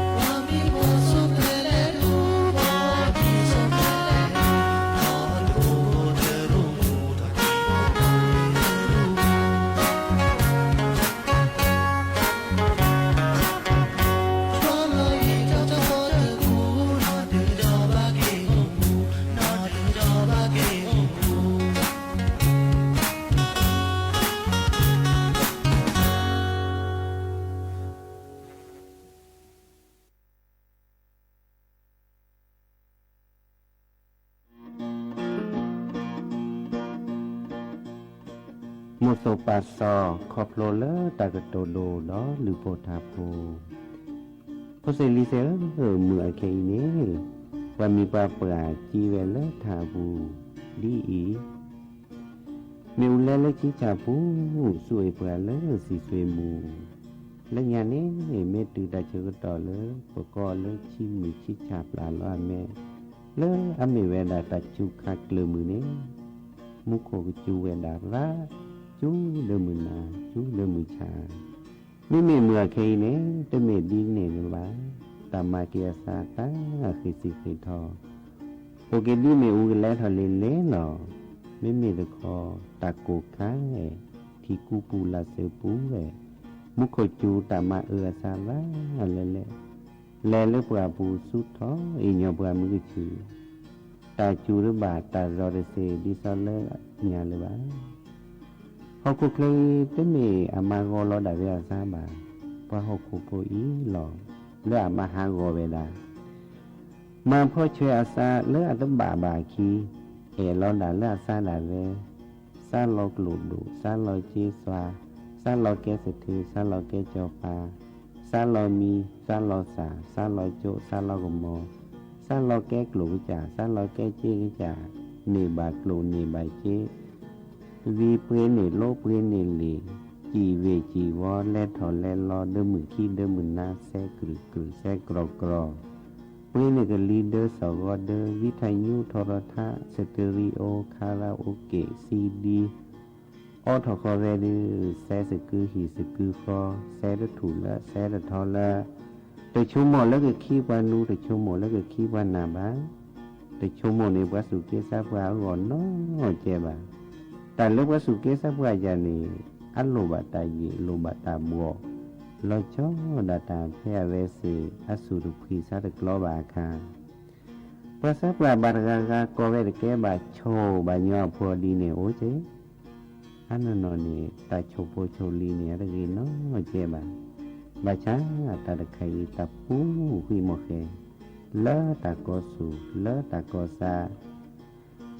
မၤမံဖိစီၤဖျဲးလဲၤဒူ, မၤမံစီၤဖျဲးလဲၤဒူ, ဖီတရူးဖိတရူးမူ, ဖီတရူးဖိတရူးမူ ဖီလီၤအ့ၣ်ကၠီဖီတကူ, နီၢ်ဒုးကၠီဘၣ်က့ၢ်အိၣ်မူ, နီၢ်ဒုးကၠီဘၣ်က့ၢ်အိၣ်မူ မိၢ်သိၣ်ပၢ်စီၤ ခီဖျိလၢတၢ်ကတိၤဒိၣ်ဒီးလုၢ်ဖိထါဖိ, ဖိစ့ၣ်လံၤစ့ၣ်ဧၢ, မုၢ်အခဲအံၤန့ၣ် ပှၤမံၤပှၤပှၢ်ကံဝဲလၢထးပူၤဒ်အံၤ, မ့ၣ်အူလဲလၢဆံဆၣ်ပူၤ, စူးအ့ၣ်ပှၤလၢစံးစွ့မူ, လၢညါန့ၣ် မ့ၢ်တုၤတၢ်ဆၢကတီၢ်လၢ ပကိးလၢဆံမုၢ်ဆံဆၣ်ပျၢ်လီၤအမဲာ်, လၢအမ့ၢ်ဝဲဒၣ်တၢ်စူၤခါကျၢၢ်မုၢ်န့ၣ်, မူခိၣ်ကစူၤဝဲဒၣ်သး, စူၤလၢမုၢ်နၤ, စူၤလၢမုၢ်ဆၣ် မ့မ့ၢ်မုၢ်အခဲအံၤန့ၣ် တမ့ၢ်ဒ်န့ၣ်လၢၤဘၣ်. တၢ်မၤက့ၤအသးတၢ်ဃ့ၢ်စံးဃ့ၢ်ထီၣ်, အိၣ်က့ၤဒ်မ့ၣ်အူကလဲထီၣ်လံၤလံၤလီၤ. မ့မ့ၢ်တခီ တၢ်ကိၢ်ခါအဲၣ် ထံကူပူၤလၢ်စၢၤပူၤဝဲ, မူခိၣ်စူၤတၢ်မၤအၢအသးလၢလဲၣ်လဲၣ်, လဲၤလၢပှၢ်ပူၤဆူထီၣ်အ့ၣ်ညီၣ်ပှၢ်မုၢ်ကဆူၣ် တၢ်စူၤတဘၣ်တၢ်ရီၤတစ့ၤ ဒ်သိးလၢညါလၢၤဘၣ်. ဟီၣ်ခိၣ်ချၢအံၤ တမ့ၢ်အမါဂီၤလီၤဒၣ်ဝဲအသးဘၣ်. ပှၤဟီၣ်ခိၣ်ဖိအံၤလီၤ လၢအမါဟးဂီၤဝဲဒၣ် မၤဖီဆွဲအသးလၢအတဘၣ်ဘၣ်အခံ, အဲၣ်လီၤဒၣ်လၢအသးဒၣ်ဝဲ, သးလီၤကျိၣ်ဒိၣ်, သးလီၤက့သွါ, သးလီၤကဲသထ့, သးလီၤကဲကၠီၤပၤ, သးလီၤမံ, သးလီၤသၣ်, သးလီၤကၠိ, သးလီၤကမီၤ, သးလီၤကဲကျိၣ်ကစၢ်, သးလီၤကဲက့ကစၢ်, န့ၢ်ဘၣ်ကျိၣ်န့ၢ်ဘၣ်က့, ဝံၤပှ့ၤန့ၢ်လိပှ့ၤန့ၢ်လံာ်, စံၣ်ဝ့ၢ်စံၣ်ဝီ လဲၤထီၣ်လဲၤလီၤ ဒၢမုၢ်ခံဒၢမုၢ်နၤ စဲကြူၢ်ကြူၢ်စဲကြီၤကြီၤ, ပှ့ၤန့ၢ်ကလံၤဒၢစီၣ်ဂီၤဒၢ ဝံထးယူထီရီၤထး စတရံအိ ခါရၤအိက့ၣ် စံဒံ အိးထီၣ်ဃီၤဝဲဒုး စဲးသကုဟံၣ်သကုဃီ စဲးတထူၣ်လၢ စဲးတထီလၢ တဆိကမိၣ်လၢကခံပှၤနူ တဆိကမိၣ်လၢကခံပှၤနၢ်ဘၣ်. တဆိကမိၣ်န့ၣ် ပှၤသူၣ်က့သးပှၢ်အဂီၢ်နီတကဲဘၣ်. တၢ်လၢပှၤသူၣ်က့သးပှၢ်ယၤန့ၣ် အလိၣ်ဘၣ်တၢ်ယံာ် လိၣ်ဘၣ်တၢ်ဘှီၣ် လီၤဆီဒၣ်တၢ်ဖဲအဝဲသ့ၣ် အသူၣ်တဖှံသးတကျီဘၣ်အခါ ပှၤသးပှၢ်ဘၣ်တဂၤဂၤ ကိးဝဲတကဲဘၣ် ဆိၣ်ဘၣ်ညီအဖိဒ်န့ၣ်အိၣ်က့ၢ်. အနီၢ်နီၢ်န့ၣ် တၢ်ဆိၣ်ဖိဆိၣ်လံၤန့ၣ် အတဂ့ၤနီတကဲဘၣ်. ဘၣ်ဆၣ်တၢ်တခါအံၤ တၢ်ပူၤဃံမီၢ်ဃဲ လၢတၢ်ကီဆူၣ် လၢတၢ်ကီစါ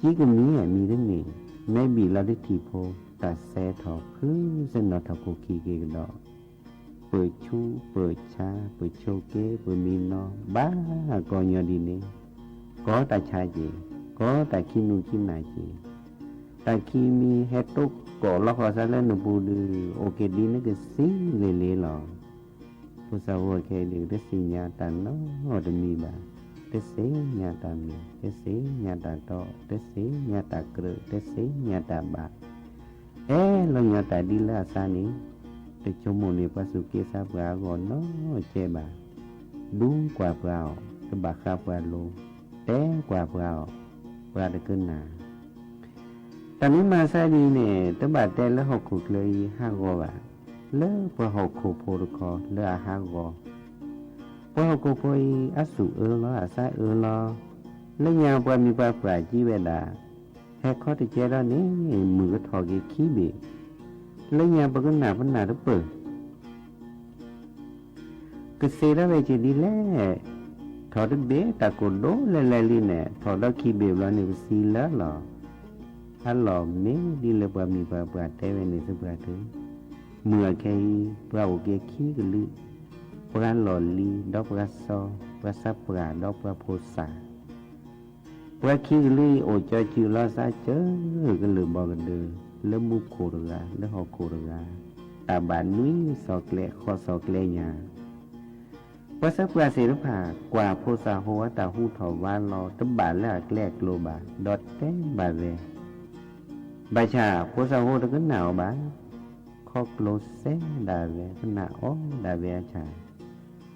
ကံကမံၤအမံၤတန့ၢ် မဲဘံၣ်လီၤတထံၣ်ဖိ တၢ်စဲထီၣ်ဖုစဲနီၣ်ထီၣ်ခိၣ်ခံက့ၤကဒီး ပၢၢ်ဆူပၢၢ်ဆါ ပၢၢ်ဆိးက့ ပၢၢ်မံနီၤ ဘၣ်ကီညီဒ်န့ၣ် ကီတၢ်ဆါက့ၤ ကီတၢ်ခံနူခံနၢ်က့ၤ တၢ်ခံမံၤဟဲတိကိးလီၤဃီၤစါလၢနပူၤဒုး အိၣ်က့ၤဒ်နကစံလ့ၤလ့ၤလီၤ. ဖိသၣ်ဖိခဲအံၤဒုး တသ့ၣ်ညါတၢ်နီတမံၤဘၣ်, တသ့ၣ်ညါတၢ်မ့ၢ် တသ့ၣ်ညါတၢ်တီ တသ့ၣ်ညါတၢ်ကြၢး တသ့ၣ်ညါတၢ်ဘၣ် အဲၣ်လီၤညါတၢ်ဒ်လၢအသးန့ၣ် တဆိကမိၣ်န့ၢ်ပှၤစူၢ်က့သးပှၢ်အဂီၢ်နီတကဲဘၣ်. ဒူကွၢ်ပှၤအီၤ တဘၣ်ဃးပှၤလိၤ, တဲကွၢ်ပှၤအီၤ ပှၤတကနၣ် တၢ်မ့ၢ်မၤသးဒ်အံၤန့ၣ် တဘၣ်တဲလၢဟီၣ်ခိၣ်ချၢအံၤဟးဂီၤဘၣ်, လၢပှၤဟီၣ်ခိၣ်ဖိတခီလၢအဟးဂီၤ ပှၤဟီၣ်ခိၣ်ဖိအံၤ အသူၣ်အၢလီၤ အသးအၢလီၤ, လၢညါပှၤမံၤပှၤပှၢ်ကံဝဲဒၣ် ဟဲခီတကဲဒီးန့ၣ် မုၢ်ကထီၣ်က့ၤခံဘ့ၣ်, လၢညါပကနၣ်ပနၢ်တပၢၢ် ကသ့ထီၣ်ဝဲက့ၤဒ်လဲၣ်, ထီၣ်တဘ့ၣ်တၢ်ကိၢ်ဒိၣ်လဲၣ်လဲၣ်လံန့ၣ် ထီၣ်ဒီးခံဘ့ၣ်ဘျီန့ၣ် ပသံလၢလီၤ. အလီၢ်မ့ၢ်ဒ်လၢပှၤမံၤပှၤပှၢ်တဲဝဲန့ၣ်သပှၢ်တၢၢ်, မုၢ်အခဲအံၤ ပှၤအိၣ်က့ၤခံကလုာ်, ပှၤလီၢ်လံၤဒီးပှၤစီ, ပှၤသးပှၢ်ဒီးပှၤဖိသၣ် ပှၤခံကလုာ်အံၤအိၣ်ကၠီစုာ်လီၤသးစၢၤကလုာ်ဘီကဒၢ, လၢမူခိၣ်တဂၤ လၢဟီၣ်ခိၣ်တဂၤ, တၢ်ဘၣ်နွံသီၣ်ကျဲ ဃိးသီၣ်ကျဲညါ ပှၤသးပှၢ်သ့ၣ်တဖၣ် ကွၢ်ဖိသၣ်ဟိအတၢ်ဟူထီၣ်ဝါလီၤ တဘၣ်လၢအကျဲအကျိၤဘၣ် ဒီးတဲဘၣ်ဝဲ, ဘၣ်ဆၣ်ဖိသၣ်ဟိတကနၣ်အီၤဘၣ်. ခီကျိစဲဒၣ်ဝဲ ကနၣ်အီၣ်ဒၣ်ဝဲအဆၣ်,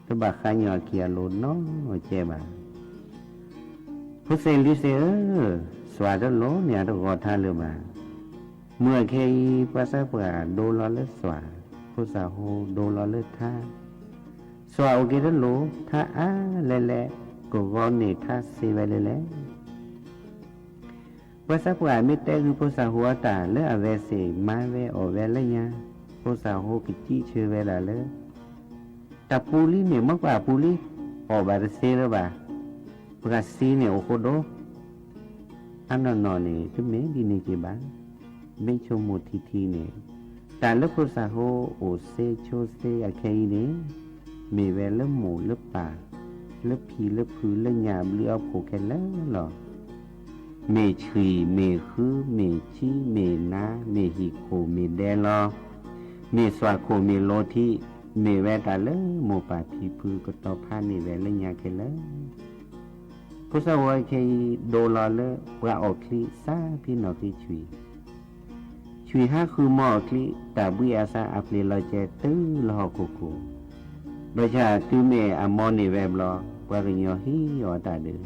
တဘၣ်ဃးညီအခံအလိၤနီတကဲဘၣ်. ဖိသ့ၣ်လံၤသ့ၣ်ဧၢ, သွၣ်တလိၤန့ၣ် အတဂီၤထါလၢၤဘၣ်. မုၢ်အခဲအံၤ ပှၤသးပှၢ်ဒိလီၤလၢသွၣ်, ဖိသၣ်ဟိဒိလီၤလၢထါ, သွၣ်အိၣ်က့ၤတလိၤ ထါအါလဲၣ်လဲၣ်, ကဂီၤန့ၢ်ထါသ့ဝဲလၢလဲၣ် ပှၤသးပှၢ်မ့ၢ်တဲဂုာ်ဖိသၣ်ဟိအတၢ်လၢအဝဲသ့ၣ်မၤဝဲအီၣ်ဝဲလၢညါ, ဖိသၣ်ဟိကစံးဆၢဝဲဒၣ်လၢ တၢ်ပူၤလံန့ၣ် မ့ၢ်ကွၢ်အပူၤလံ, အီၣ်ဘၣ်တသ့လၢၤဘၣ်, ပှၤသံန့ၣ်အိၣ်ဃိဒိၣ် အနီၢ်နီၢ်န့ၣ် တမ့ၢ်ဒ်န့ၣ်က့ၤဘၣ်. မ့ၢ်ဆိကမိၣ်ထံထံန့ၣ် တၢ်လၢဖိသၣ်ဟိအိၣ်သ့ဆိသ့အခဲအံၤန့ၣ် မ့ၢ်ဝဲလၢမိၢ်လၢပၢ် လၢဖံလၢဖုလၢညါအဘျုးအဖှိၣ်ခဲလၢာ်လီၤ. မ့ၢ်ဆှံၣ် မ့ၢ်ဃု မ့ၢ်ဆံ မ့ၢ်နါ မ့ၢ်ဟံၣ်ခိၣ် မ့ၢ်ဒဲလီၤ မ့ၢ်သွၣ်ခိၣ် မ့ၢ်လိထံး မ့ၢ်ဝဲတၢ်လၢမိၢ်ပၢ်ဖံဖုကတီၤဖးန့ၢ်ဝဲလၢညါခဲလၢာ် ဖိသၣ်ဝဲခဲအံၤ ဒိလီၤလၢပှၤအီၣ်ချံသးဖံနီၣ်ဖံဆှံ, ဆှံဟးဃုမီအီၣ်ချံ တၢ်ဘှံးအသးအပျ့ၤလီၤကဲတုၤလၢဟီၣ်ခိၣ်ခိၣ်, ဘၣ်ဆၣ်တုၤမ့ၢ်အမီန့ၢ်ဝဲဘျီ ပှၤကညီဟံးအီၤတၢ်ဒုး,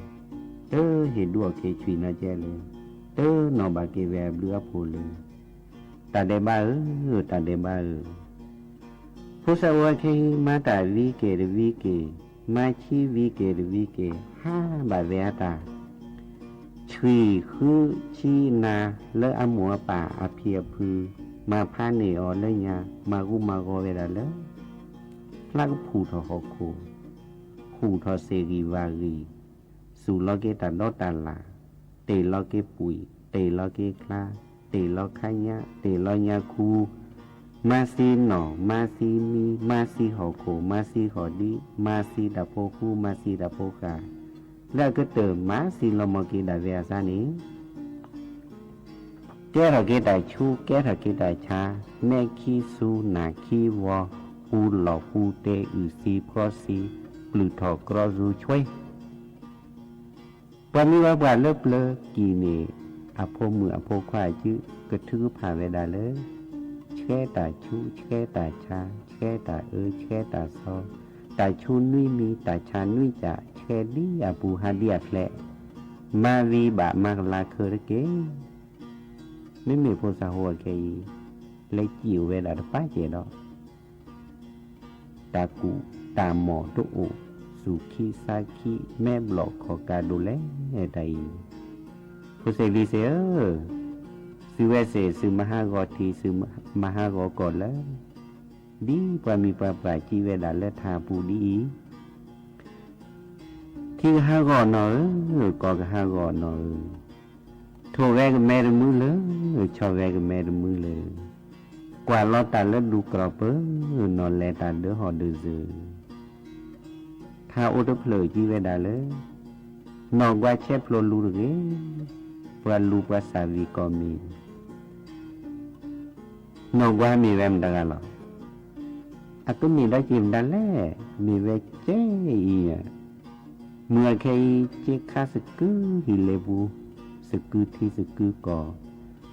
တဟ့ၣ်ဒူအီၣ်က့ၤဆှံနီၢ်ကဲလၢၤ, တနီၣ်ဘၣ်က့ၤဝဲအဘျုးအဖှိၣ်လၢၤ တၢ်ဒဲးဘးဧၢ, တၢ်ဒဲးဘးဧၢ, ဖိသၣ်ဝဲခဲအံၤ မၤတၢ်ဝံၤက့ၤတဝံၤက့ၤ, မၤဆံဝံၤက့ၤတဝံၤက့ၤ, ဟးဘၣ်ဝဲအတၢ်, ဆှံဃုဆံနါလၢအမိၢ်အပၢ်အဖံအဖု, မၤဖးန့ၢ်အီၤလၢညါ, မၤဂူာ်မၤဂီၤဝဲဒၣ်လၢ ဖျါကဖုၣ်ထီၣ်ဟီၣ်ခိၣ်, ဖုၣ်ထီၣ်သ့ၣ်ဂံၢ်ဝၣ်ဂံၢ်, သူၣ်လီၤက့ၤတၢ်ဒီတၢ်လၣ်, တ့ၢ်လီၤက့ၤပှံၢ်, တ့ၢ်လီၤက့ၤချါ, တ့ၢ်လီၤခါညါ, တ့ၢ်လီၤညါခူ, မၤသံနီၣ်, မၤသံမံ, မၤသံဟီၣ်ခိၣ်, မၤသံဟီၣ်ဒံ, မၤသံတၢ်ဖိဃူ, မၤသံတၢ်ဖိဃာ်, လၢအကတၢၢ်မၤသံလီၤမီၤက့ၤဒၣ်ဝဲအသးန့ၣ် ကဲထီၣ်က့ၤတၢ်ဆူ ကဲထီၣ်က့ၤတၢ်ဆါ, မဲာ်ခံဆူ နၢ်ခံဝီ, ပူလီၢ်ပူတ့ အုၣ်သံဖှီသံ, ပျုၢ်ထီၣ်ကြီစူဆွဲ, ပှၤမံၤပှၤပှၢ်လၢပျၢၤကံၢ်န့ၣ် အဖိမုၣ်အဖိခွါအစု ကထုကဖၣ်ဝဲဒၣ်လၢ ဆှဲတၢ်ဆူ ဆှဲတၢ်ဆါ ဆှဲတၢ်အၢ ဆှဲတၢ်သီ, တၢ်ဆူနွံမံၤ တၢ်ဆါနွံကၠး ဆှဲဒ်အပူၤဟးဒ်အဖျဲး, မၤဝံၤဘၣ်မၤကလၤခၢၣ်တက့ၢ်. မ့မ့ၢ်ဖိသၣ်ဟိအခဲအံၤ လဲၤစံၣ်အိၣ်ဝဲဒၣ်တပာ်ကဲဒီး တၢ်ကူၣ်တၢ်မီၢ်တအိၣ်, သူၣ်ခံသးခံ မဲာ်ဘျီၣ်ခီၣ်ကးဒိၣ်လဲၣ်တၢ်အံၤ, ဖိသ့ၣ်လံၤသ့ၣ်ဧၢ, သုဝဲစ့ၢ် သုမၤဟးဂီၤထံ သုမၤဟးဂီၤကီၢ်လၢ ဒ်ပှၤမံၤပှၤပှၢ်စံးဝဲဒၣ်လၢထါအပူၤဒ်အံၤ, ထံကဟးဂီၤနီၢ်ဧၢ, ကီၢ်ကဟးဂီၤနီၢ်ဧၢ, ထိၣ်ဂဲၤကမဲတမုာ်လၢ, ဆီၣ်ဂဲၤကမဲတမုာ်လၢ, ကွၢ်လီၤတၢ်လၢဒူကြီးပၢၢ်, နီၢ်လဲၤတၢ်ဒၢဟီၣ်ဒၢစၢၤ, ထါအိၣ်တဖျၢၣ်စံးဝဲဒၣ်လၢ နီၢ်ကွၢ်ဆဲးဖျိလူၤတဂ့ၤ, ပှၤလူၤပှၤစၢ်ဝံၤကီၢ်မ့ၢ်, နီၢ်ကွၢ်မ့ၢ်ဝဲမတၤတဂၤလီၤ. အကမ့ၢ်ဒီးက့ၤမတၤလဲၣ်, မ့ၢ်ဝဲကဲအံၤဧါ. မုၢ်အခဲအံၤ က့ခါသကုၤဟံၣ်လ့ပူၤ, သကုၤထံသကုၤကီၢ်,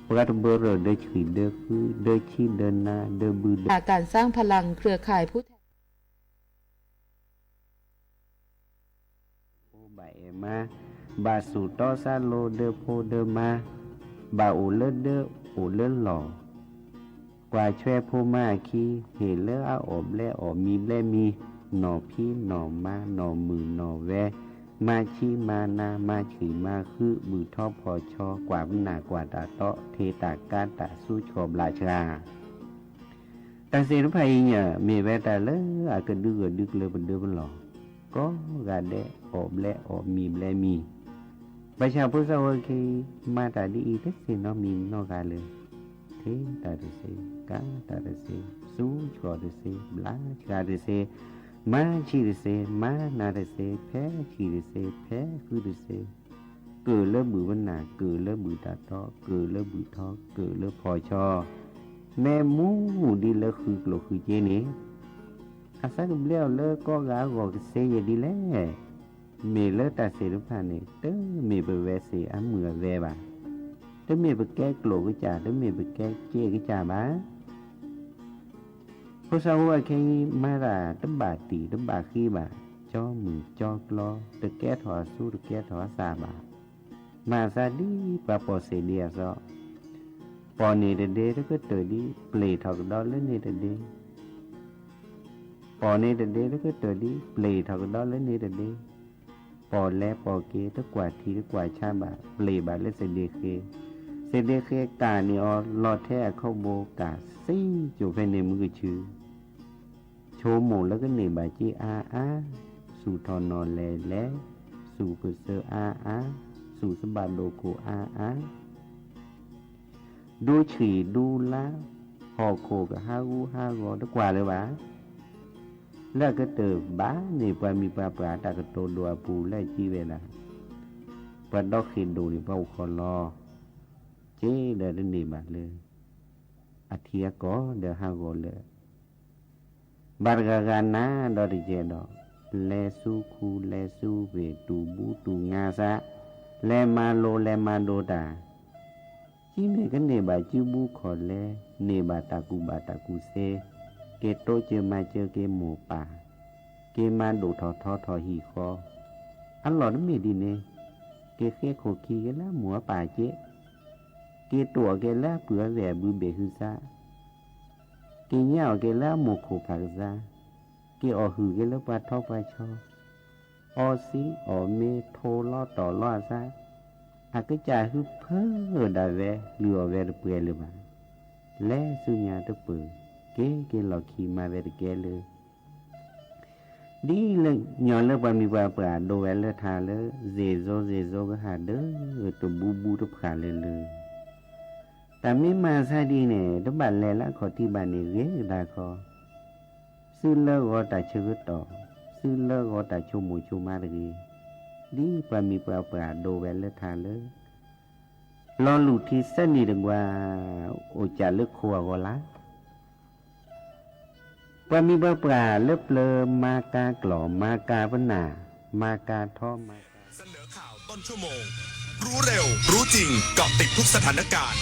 ပှၤတဘၢရၢၢ်ဒၢဆှံၣ်ဒၢဃု, ဒၢဆံဒၢနါ, ဒၢဘုဒၢ การสร้างพลังเครือข่ายผู้แทน ဖိဘၣ်အဲၣ်မါ, ဘၣ်ဆူၣ်တီဆါလိၤဒၢဖိဒၢမါ, ဘၣ်အိၣ်လၢဒၢအိၣ်လၢလီၢ်, ကွၢ်ဆွဲဖိမါအခံ, ဟ့ၣ်လၢအအီၣ်ဘျဲအီၣ်မံၤဘျဲမံၤ, နီၢ်ဖံနီၢ်မါနီၢ်မုၣ်နီၢ်ဝဲ, မါဆံမါနါ မါဆှံမါဃု, ဘုၣ်ထီဖီၣ်ဆီ ကွၢ်ပနၢ်ကွၢ်တၢ်တီ, ထံၣ်တၢ်ကါတၢ်ဆူ ဆှီၣ်ဘျးဆှး တၢ်သ့ၣ်တဖၣ်အံၤန့ၣ် မ့ၢ်ဝဲတၢ်လၢအကဒုဂၢၢ်ဒုကျၢၤပဒၢပလီၢ်, ကိးဂၤဒဲးအီၣ်ဘျဲအီၣ်မံၤဘျဲမံၤ, ဘၣ်ဆၣ်ဖိသၣ်ဝဲခံ မၤတၢ်ဒ်အံၤတသ့ၣ်နီတမံၤနီတဂၤလၢၤ, ထံၣ်တၢ်တသ့, ကါတၢ်တသ့, ဆူဆှီၣ်တသ့, ဘျးဆှးတသ့, မါဆံတသ့, မါနါတသ့, ဖဲဆှံတသ့, ဖဲဃုတသ့ ကၢၣ်လၢဘုၣ်ပနၢ်, ကၢၣ်လၢဘုၣ်တၢ်တီ, ကၢၣ်လၢဘုၣ်ထီ, ကၢၣ်လၢဖီၣ်ဆီ, မ့ၢ်မူဒ်လၢဃုကျိၣ်ဃုစ့န့ၣ်, အသးကဘျဲအီၤလၢကိးဂၤအဂီၢ်ကသ့ယဲၢ်ဒ်လဲၣ်. မ့ၢ်လၢတၢ်သ့ၣ်တဖၣ်န့ၣ် တမ့ၢ်ပဝဲသ့ၣ်အမုၢ်အဝဲဘၣ်. တမ့ၢ်ပကဲကျိၣ်ကစၢ်, တမ့ၢ်ပကဲစ့ကစၢ်ဘၣ်. ဖိသၣ်ဖိအခဲအံၤ မၤတၢ်တဘၣ်တံၢ်တဘၣ်ဃံဘၣ်, ကၠီမုၢ်ကၠီကျီ, တကဲထီၣ်အသူတကဲထီၣ်အသးဘၣ်. မၤသးဒ်ပှၤပိာ်သ့ၣ်ဒံးအသိး, ပိာ်န့ၢ်တဒ့ တကတၢၢ်ဒံး ပျ့ၤထီၣ်ကဒီးလၢန့ၣ်တဒ့, ပိာ်န့ၢ်တဒ့ တကတၢၢ်ဒံး ပျ့ၤထီၣ်ကဒီးလၢန့ၣ်တဒ့, ပိာ်လဲၤပိာ်က့ၤ တကွၢ်ထံတကွၢ်ဆါဘၣ် ပျ့ၤဘၣ်လၢသဒ့ဃ့, သဒ့ဃ့ကၢ်န့ၢ်အီၤလီၤထဲအခီဘိ ကၢ်သံကၠိၣ်ဖဲန့ၣ်မုၢ်ကဆူ ဆိမိၣ်လၢကန့ၢ်ဘၣ်စ့အါအါ, သူၣ်ထီၣ်နီၣ်လဲၣ်လဲၣ်, သူၣ်ပသၢအါအါ, သူၣ်သဘၣ်ဒိၣ်ခိၣ်အါအါ, ဒူဆှံၣ်ဒူလါ, ဟီၣ်ခိၣ်ကဟးဂူာ်ဟးဂီၤတကွၢ်လၢၤဘၣ်. လၢအကတၢၢ်ဘၣ်န့ၣ် ပှၤမံၤပှၤပှၢ်တၢ်ကတိၤဒိၣ်အပူၤလၢအစံးဝဲဒၣ်, ပှၤဒီဃ့ၢ်ဒိၣ်န့ၣ် ပှၤအိၣ်ခိးလီၤ, က့ဒီးတန့ၢ်ဘၣ်လၢ အထံအကီၢ်ဒီးဟးဂီၤလၢ ဘၣ်တဂၤဂၤနၤဒီးတကဲဒီး, လဲၤဆူခူလဲၤဆူဝ့ၢ် တူၢ်ဘူးတူၢ်ငါသး, လဲၤမၤလိလဲၤမၤဒိးတၢ်, စံးမ့ၢ်ကန့ၢ်ဘၣ်စုဘူးခီၣ်လဲ, န့ၢ်ဘၣ်တၢ်ကူၣ်ဘၣ်တၢ်ကူၣ်သ့, က့ၤတိစၢၤမၤစၢၤက့ၤမိၢ်ပၢ်, က့ၤမၤဒိၣ်ထီၣ်ထီထီၣ်ဟံၣ်ဃီ, အလီၢ်တမ့ၢ်ဒ်န့ၣ်, က့ၤဃ့ခိၣ်ခံက့ၤလၢအမိၢ်အပၢ်စ့, က့ၤတိၢ်အီၤက့ၤလၢအပုၢ်အဝဲၢ်အဘုဘ့ၣ်ဟုသး က့ၤညၣ်အီၤက့ၤလၢအမိၢ်ခိၣ်ဖးကစၢ်, က့ၤအီၣ်ဟုၣ်က့ၤလၢပှၤထီပှၤဆီ, အီသံးအီၣ်မ့ၤထိၣ်လီၤတီၢ်လီၤအသး, အကစၢ်ဟုဖၢဒၣ်ဝဲ လုၢ်အီၣ်ဝဲတပှဲၤလၢၤဘၣ်. လဲၤဆူညါတပၢၢ်, က့ၤက့ၤလီၢ်ခံမၤဝဲတကဲလၢ ဒ်လၢညီလၢပှၤမံၤပှၤပှၢ်ဒိးဝဲလၢထါလၢ စ့ၣ်စိစ့ၣ်စိကဟၣ်ဒၢ တဘူးဘူးတဖှၣ်လၢၤလၢၤ. တၢ်မ့ၢ်မၤသးဒ်န့ၣ် တဘၣ်လဲၤလၢအခီၣ်ထံးဘၣ်န့ၣ်ဂ့ၤကဒါခီ, သုလၢဂီၤတၢ်ဆၢကတီၢ်, သုလၢဂီၤတၢ်ဆိကမိၣ်ဆိကမးတဂ့ၤ, ဒ်ပှၤမံၤပှၤပှၢ်ဒိးဝဲလၢထါလၢ လီၤလူၢ်ထံသၢနံၣ်တကွၢ် အိၣ်ကၢ်လၢခိအဂီၢ်လၢ် ပှၤမံၤပှၤပှၢ်လၢပျၢၤမၤကၤကျီၢ် မၤကၤပနၢ် မၤကၤထီ မၤကၤ เสนอข่าวต้นชั่วโมง รู้เร็ว รู้จริง เกาะติดทุกสถานการณ์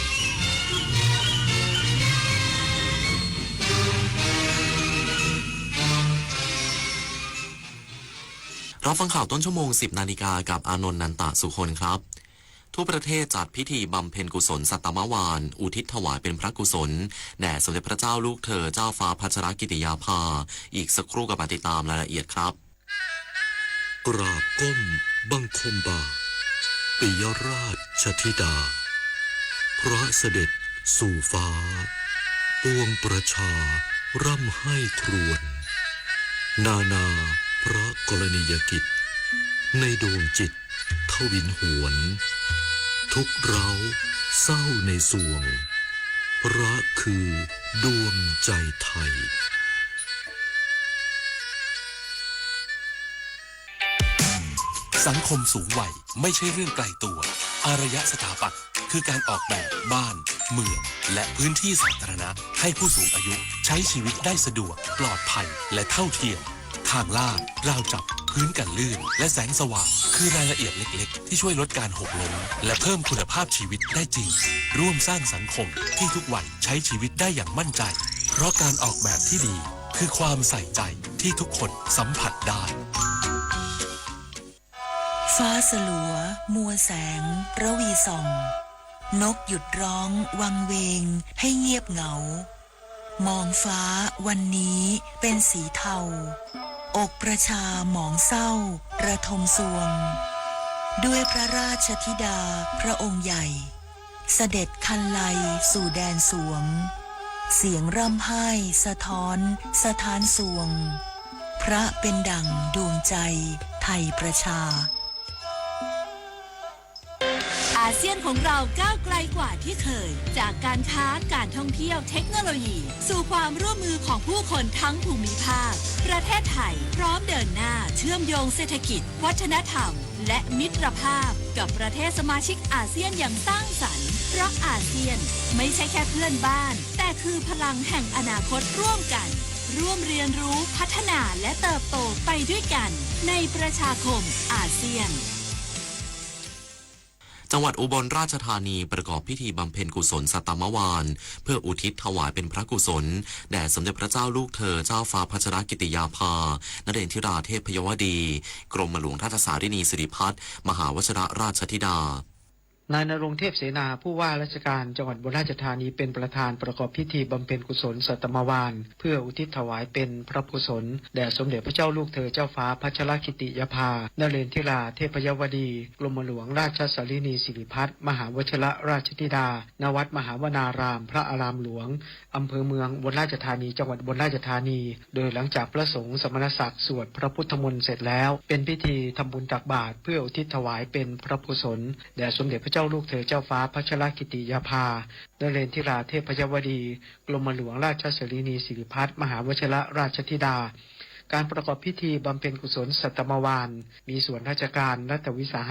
รับฟังข่าวต้นชั่วโมง สิบนาฬิกา กับอานนท์ นันตะสุคนครับ ทั่วประเทศจัดพิธีบำเพ็ญกุศลสัตตมวาน อุทิศถวายเป็นพระกุศล แด่สมเด็จพระเจ้าลูกเธอ เจ้าฟ้าพัชรกิติยาภา อีกสักครู่กลับมาติดตามรายละเอียดครับ กราบก้มบังคมบาท ปิยราชธิดา พระเสด็จสู่ฟ้า ปวงประชาร่ำไห้ครวญ นานาพระกรณียกิจ ในดวงจิตทวินหวน ทุกข์ร้าวเศร้าในสวง พระคือดวงใจไทย สังคมสูงวัยไม่ใช่เรื่องไกลตัว อารยะสถาปัตย์คือการออกแบบบ้าน เมือง และพื้นที่สาธารณะ ให้ผู้สูงอายุใช้ชีวิตได้สะดวก ปลอดภัย และเท่าเทียม ทางลาด ราวจับ พื้นกันลื่น และแสงสว่าง คือรายละเอียดเล็กๆ ที่ช่วยลดการหกล้ม และเพิ่มคุณภาพชีวิตได้จริง ร่วมสร้างสังคมที่ทุกวัยใช้ชีวิตได้อย่างมั่นใจ เพราะการออกแบบที่ดี คือความใส่ใจที่ทุกคนสัมผัสได้ ฟ้าสลัว มัวแสง ระวีส่อง นกหยุดร้อง วังเวง ให้เงียบเหงา มองฟ้าวันนี้เป็นสีเทา อกประชาหมองเศร้า ระทมซวง ด้วยพระราชธิดาพระองค์ใหญ่ เสด็จคันไลสู่แดนสวง เสียงร่ำไห้สะท้อนสถานสวง พระเป็นดั่งดวงใจไทยประชา อาเซียนของเราก้าวไกลกว่าที่เคย จากการค้า การท่องเที่ยว เทคโนโลยี สู่ความร่วมมือของผู้คนทั้งภูมิภาค ประเทศไทยพร้อมเดินหน้าเชื่อมโยงเศรษฐกิจ วัฒนธรรม และมิตรภาพกับประเทศสมาชิกอาเซียนอย่างสร้างสรรค์ เพราะอาเซียนไม่ใช่แค่เพื่อนบ้าน แต่คือพลังแห่งอนาคตร่วมกัน ร่วมเรียนรู้ พัฒนา และเติบโตไปด้วยกัน ในประชาคมอาเซียน จังหวัดอุบลราชธานีประกอบพิธีบำเพ็ญกุศลสัตตมวาน เพื่ออุทิศถวายเป็นพระกุศล แด่สมเด็จพระเจ้าลูกเธอเจ้าฟ้าพัชรกิติยาภา นเรนทิราเทพยวดี กรมหลวงราชสารินีสิริพัฒน์ มหาวชิรราชธิดา นายณรงค์ เทพเสนา ผู้ว่าราชการจังหวัดอุบลราชธานีเป็นประธานประกอบพิธีบำเพ็ญกุศลสัตตมวาน เพื่ออุทิศถวายเป็นพระกุศลแด่สมเด็จพระเจ้าลูกเธอเจ้าฟ้าพัชรกิติยาภา นเรนทิราเทพยวดี กรมหลวงราชสารินีสิริพัฒน์ มหาวชิรราชธิดา ณ วัดมหาวนาราม พระอารามหลวง อำเภอเมืองอุบลราชธานี จังหวัดอุบลราชธานี โดยหลังจากพระสงฆ์สมณศักดิ์สวดพระพุทธมนต์เสร็จแล้ว เป็นพิธีทำบุญตักบาตรเพื่ออุทิศถวายเป็นพระกุศล แด่สมเด็จพระเจ้าลูกเธอเจ้าฟ้าพัชรกิติยาภา นเรนทิราเทพยวดี กรมหลวงราชสารินีสิริพัฒน์ มหาวชิรราชธิดา การประกอบพิธีบำเพ็ญกุศลสัตตมวาน มีส่วนราชการ รัฐวิสาห